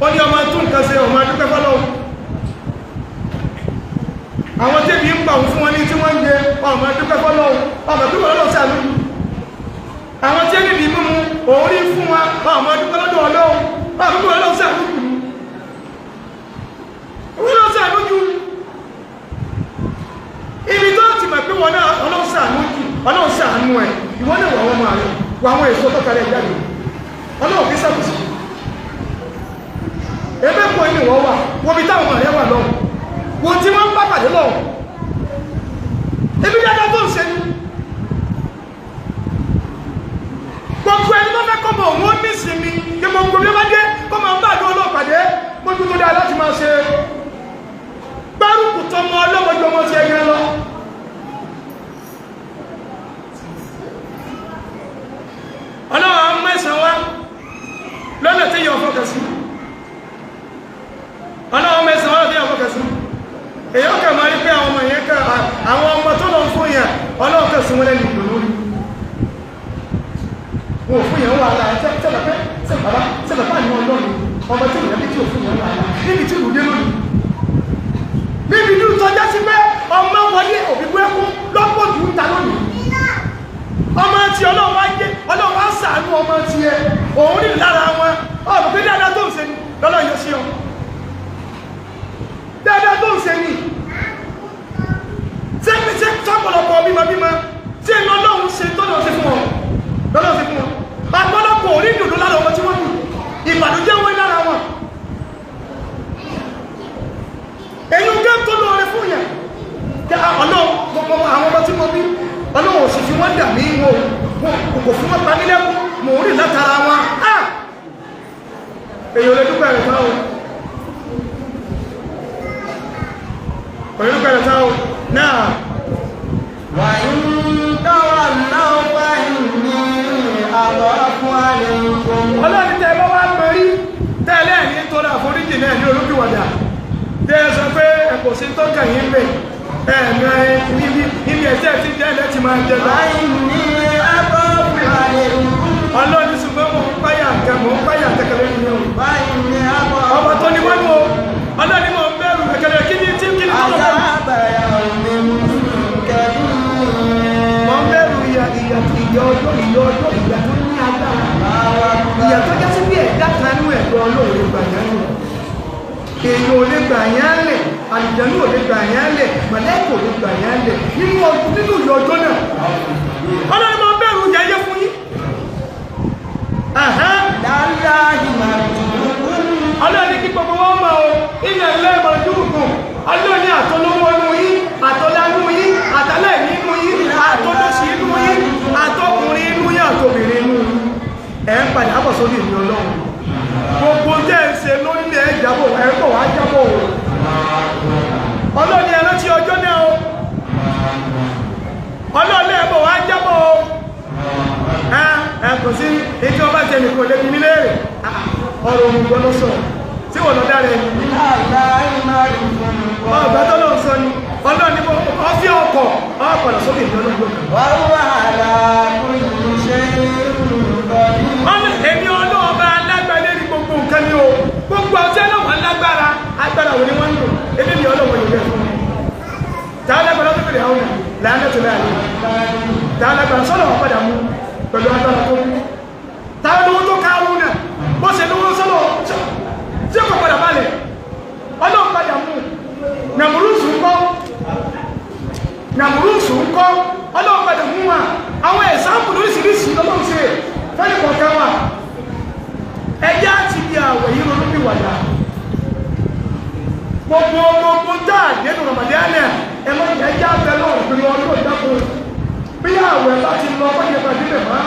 ó ní ọmọ tún nǹkan ṣe, ọmọ adúpẹ́ fọlọ́run. Àwọn tẹ́bi ń pa òun fún wọn ní tí wọ́n ń jẹ, ọmọ adúpẹ́ fọlọ́run, ọmọ tó wọ́n lọ́wọ́ sàánú. Àwọn tí ẹni bí mímu òun rí fún wa, ọmọ adúpẹ́ lọ́dọ̀ Ọlọ́run, ọmọ tó wọ́n lọ́wọ́ sàánú, wọ́n lọ́wọ́ sàánú jù. Ibi tó ti mọ̀ pé wọn náà Ọlọ́run ṣàánú jù, Ọlọ́run ṣàánú ẹ̀, ìwọ náà wà wọ́n máa rẹ̀ wà àwọn èso tó kalẹ̀ jáde. Ọlọ́run fi sàbòsí ebe kò ní wọ́n wà wọ́n bí táwọn ọmọ rẹ̀ wà lọ́wọ́ wọ́n tí wọ́n ń bá pàdé lọ́wọ́ ebi dáadáa tó ń ṣe ni. Gbogbo ẹni tó fẹ́ kọ́ mọ̀ òun ó ní ìsinmi kí gbogbo bí ó bá dé kó máa ń bá àdúrà ọlọ́pàdé mójú tó dáa láti máa ṣe gbárùkù tọmọ ọlọ́mọdé ọmọ ti ẹgbẹ́ lọ. Ọlọ́run á mẹ́sàn wá lọ́nà tí yọ fọ́kẹ̀ sí. Ọlọ́run mẹ́sàn wá lọ́nà tí yọ fọ́kẹ̀ sí. Èyí ó kẹ̀ máa rí pé àwọn ọmọ yẹn kẹ́ àwọn ọmọ tó lọ fún yẹn, Ọlọ́run kẹ̀ sí wọn lẹ́nu ìlú lórí wọn ò fún yẹn wàhálà. Sẹ́bàpẹ́ sẹ́bàbá sẹ́bàbá ní Ọlọ́run ọmọ tí ìyẹn bí tí ò fún yẹn wàhálà níbi tí ìlú dé lónìí, níbi tí ìtọ́já sí pé ọmọ wọlé òbí gbẹ́kú lọ́pọ̀ jù ń ta lónìí. Ọmọ tí Ọlọ́run wá jẹ́, Ọlọ́run wá ṣàánú ọmọ tí ẹ òun rí lára wọn, ọmọ pé dáadáa tó ń ṣe ni lọ́lọ́ yóò sí ọ, dáadáa tó ń ṣe ni. Ṣé ṣé sọ́pọ̀lọpọ̀ bímọ bímọ tí ẹnu Ọlọ́run ṣe tó lọ́ọ́ ṣe fún wọn lọ́lọ́ ṣe fún wọn? Àpọ̀lọpọ̀ orí dùdú lára ọmọ tí wọ́n bí, ìbànújẹ́ wọn lára wọn. Èyí ń gé tó lóore fún yẹn kí Ọlọ́run gbogbo àwọn ọmọ tí mo bí, Ọlọ́run ò sì fi wọ́n dà mí wọn kò fún wọn pa mí lẹ́kún, mò ń rìn látara wọn. Èyí ò lè dúpẹ́ rẹ̀ tán o, kò lè dúpẹ́ rẹ̀ tán o náà. وإن تولوا فإني أخاف عليكم. Ọlọ́run tẹ́ ẹ bá wá mọ̀rí tẹ́lẹ̀ ní tọ́lá àforíjì náà ní olókìwàdà tẹ́ ẹ sọ pé ẹ kò sí tó kàn yín bẹ̀ ẹ̀ẹ̀mẹ́ níbi níbi ẹ̀jẹ̀ tí jẹ́ ẹ̀ ti máa jẹ lọ. فإني أخاف عليكم. Ọlọ́run ṣùgbọ́n mò ń páyà nǹkan, mò ń páyà kẹkẹrẹ nínú o. فإني أخاف Ọba tó ní wọ́n mú o, Ọlọ́run mò ń bẹ̀rù kẹkẹrẹ kí ni tí kí ni tó lọ bẹ̀rù. عذاب يوم كبير. Mò ń bẹ̀rù ìyà ìyà ìyà ọjọ́ ìyà ọjọ́ ìyà tó ní agbára. Ìyà tó jẹ́ sí bí ẹ̀dá kan nú ẹ̀dọ́ Ọlọ́run lè gbà yẹn lò. Èèyàn ò lè gbà yẹn lẹ̀, àlùjànnú ò lè gbà yẹn lẹ̀, màláíkà ò lè gbà yẹn lẹ̀ nínú ọdún nínú ìyà ọjọ́ náà. Ọlọ́run mò ń bẹ̀rù ìyà yẹ fún yín. Ẹ̀hẹ́n. لله مرجعكم Padà bọ̀ sórí ìlú Ọlọ́run. Gbogbo tẹ́ ń ṣe lórílẹ̀ ẹ jábọ̀, ẹ bọ̀ wá jábọ̀ o. Ọlọ́run ní ẹ rántí ọjọ́ náà o. Ọlọ́run ní ẹ bọ̀ wá jábọ̀ o. Ẹ kò sí etí ọba tẹ nìkan lẹ́bi mí léèrè. Ọ̀rọ̀ òmùgọ̀ ló sọ tí wọ́n lọ dára ẹni. Ọgbà tó lọ́n sọ ni Ọlọ́run ní ọfí ọkọ̀ ọkọ̀ lọ sókè ní Ọlọ́run lókè. وهو على كل شيء قدير. Èmi Ọlọ́run bá alágbára lérí gbogbo nǹkan ni o. Gbogbo ọtí ẹlọ́wọ̀n lágbára, agbára wo ni wọ́n ń lò? Ebi mi Ọlọ́run yóò bẹ̀ fún mi. Tá a lágbára tó bèrè àwọn làánà tó láàrin. Tá a lágbára sọ́nà wọn padà mú pẹ̀lú agbára tó mú. Tá a lówó tó kárún náà, bó ṣe lówó sọ́nà tí ó kò padà balẹ̀. Ọlọ́run padà mú. Nàmúrúsù ń kọ́. Nàmúrúsù ń kọ́. Ọlọ́run padà mú wa. Àwọn ẹ̀sáǹpù lóríṣiríṣi lọ́lọ́run ṣe fẹ́ni kọ̀ọ̀kan wa. Ẹjẹ́ àti ibi àwẹ̀ yìí ronú bí wàdà. Gbogbo gbogbo tá a dénú Ramadan ẹ mọ ẹjẹ́ abẹ náà pé ọdún ìdákun. Bí àwẹ̀ bá ti lọ bá yẹ pàdé lè má.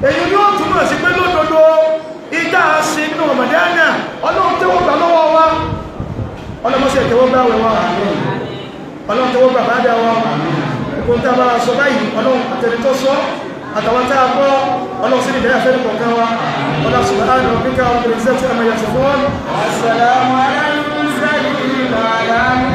Èyí ni ó túmọ̀ sí pé lódodo ìdá sí nínú Ramadan Ọlọ́run tẹ́wọ́ gbà lọ́wọ́ wa. Ọlọ́mọṣẹ́ tẹ́wọ́ gbà wẹ̀ wa. Ọlọ́run tẹ́wọ́ gbà bá dá wa. Gbogbo tá a bá sọ báyìí, Ọlọ́run àtẹnitọ́ sọ, àtàwọn tá a gbọ́, Ọlọ́run sí ìdáyà fẹ́ kọ̀ọ̀kan wa. Ọlọ́run subhana rabbika rabbil izzati amma yasifun. والسلام على المرسلين والحمد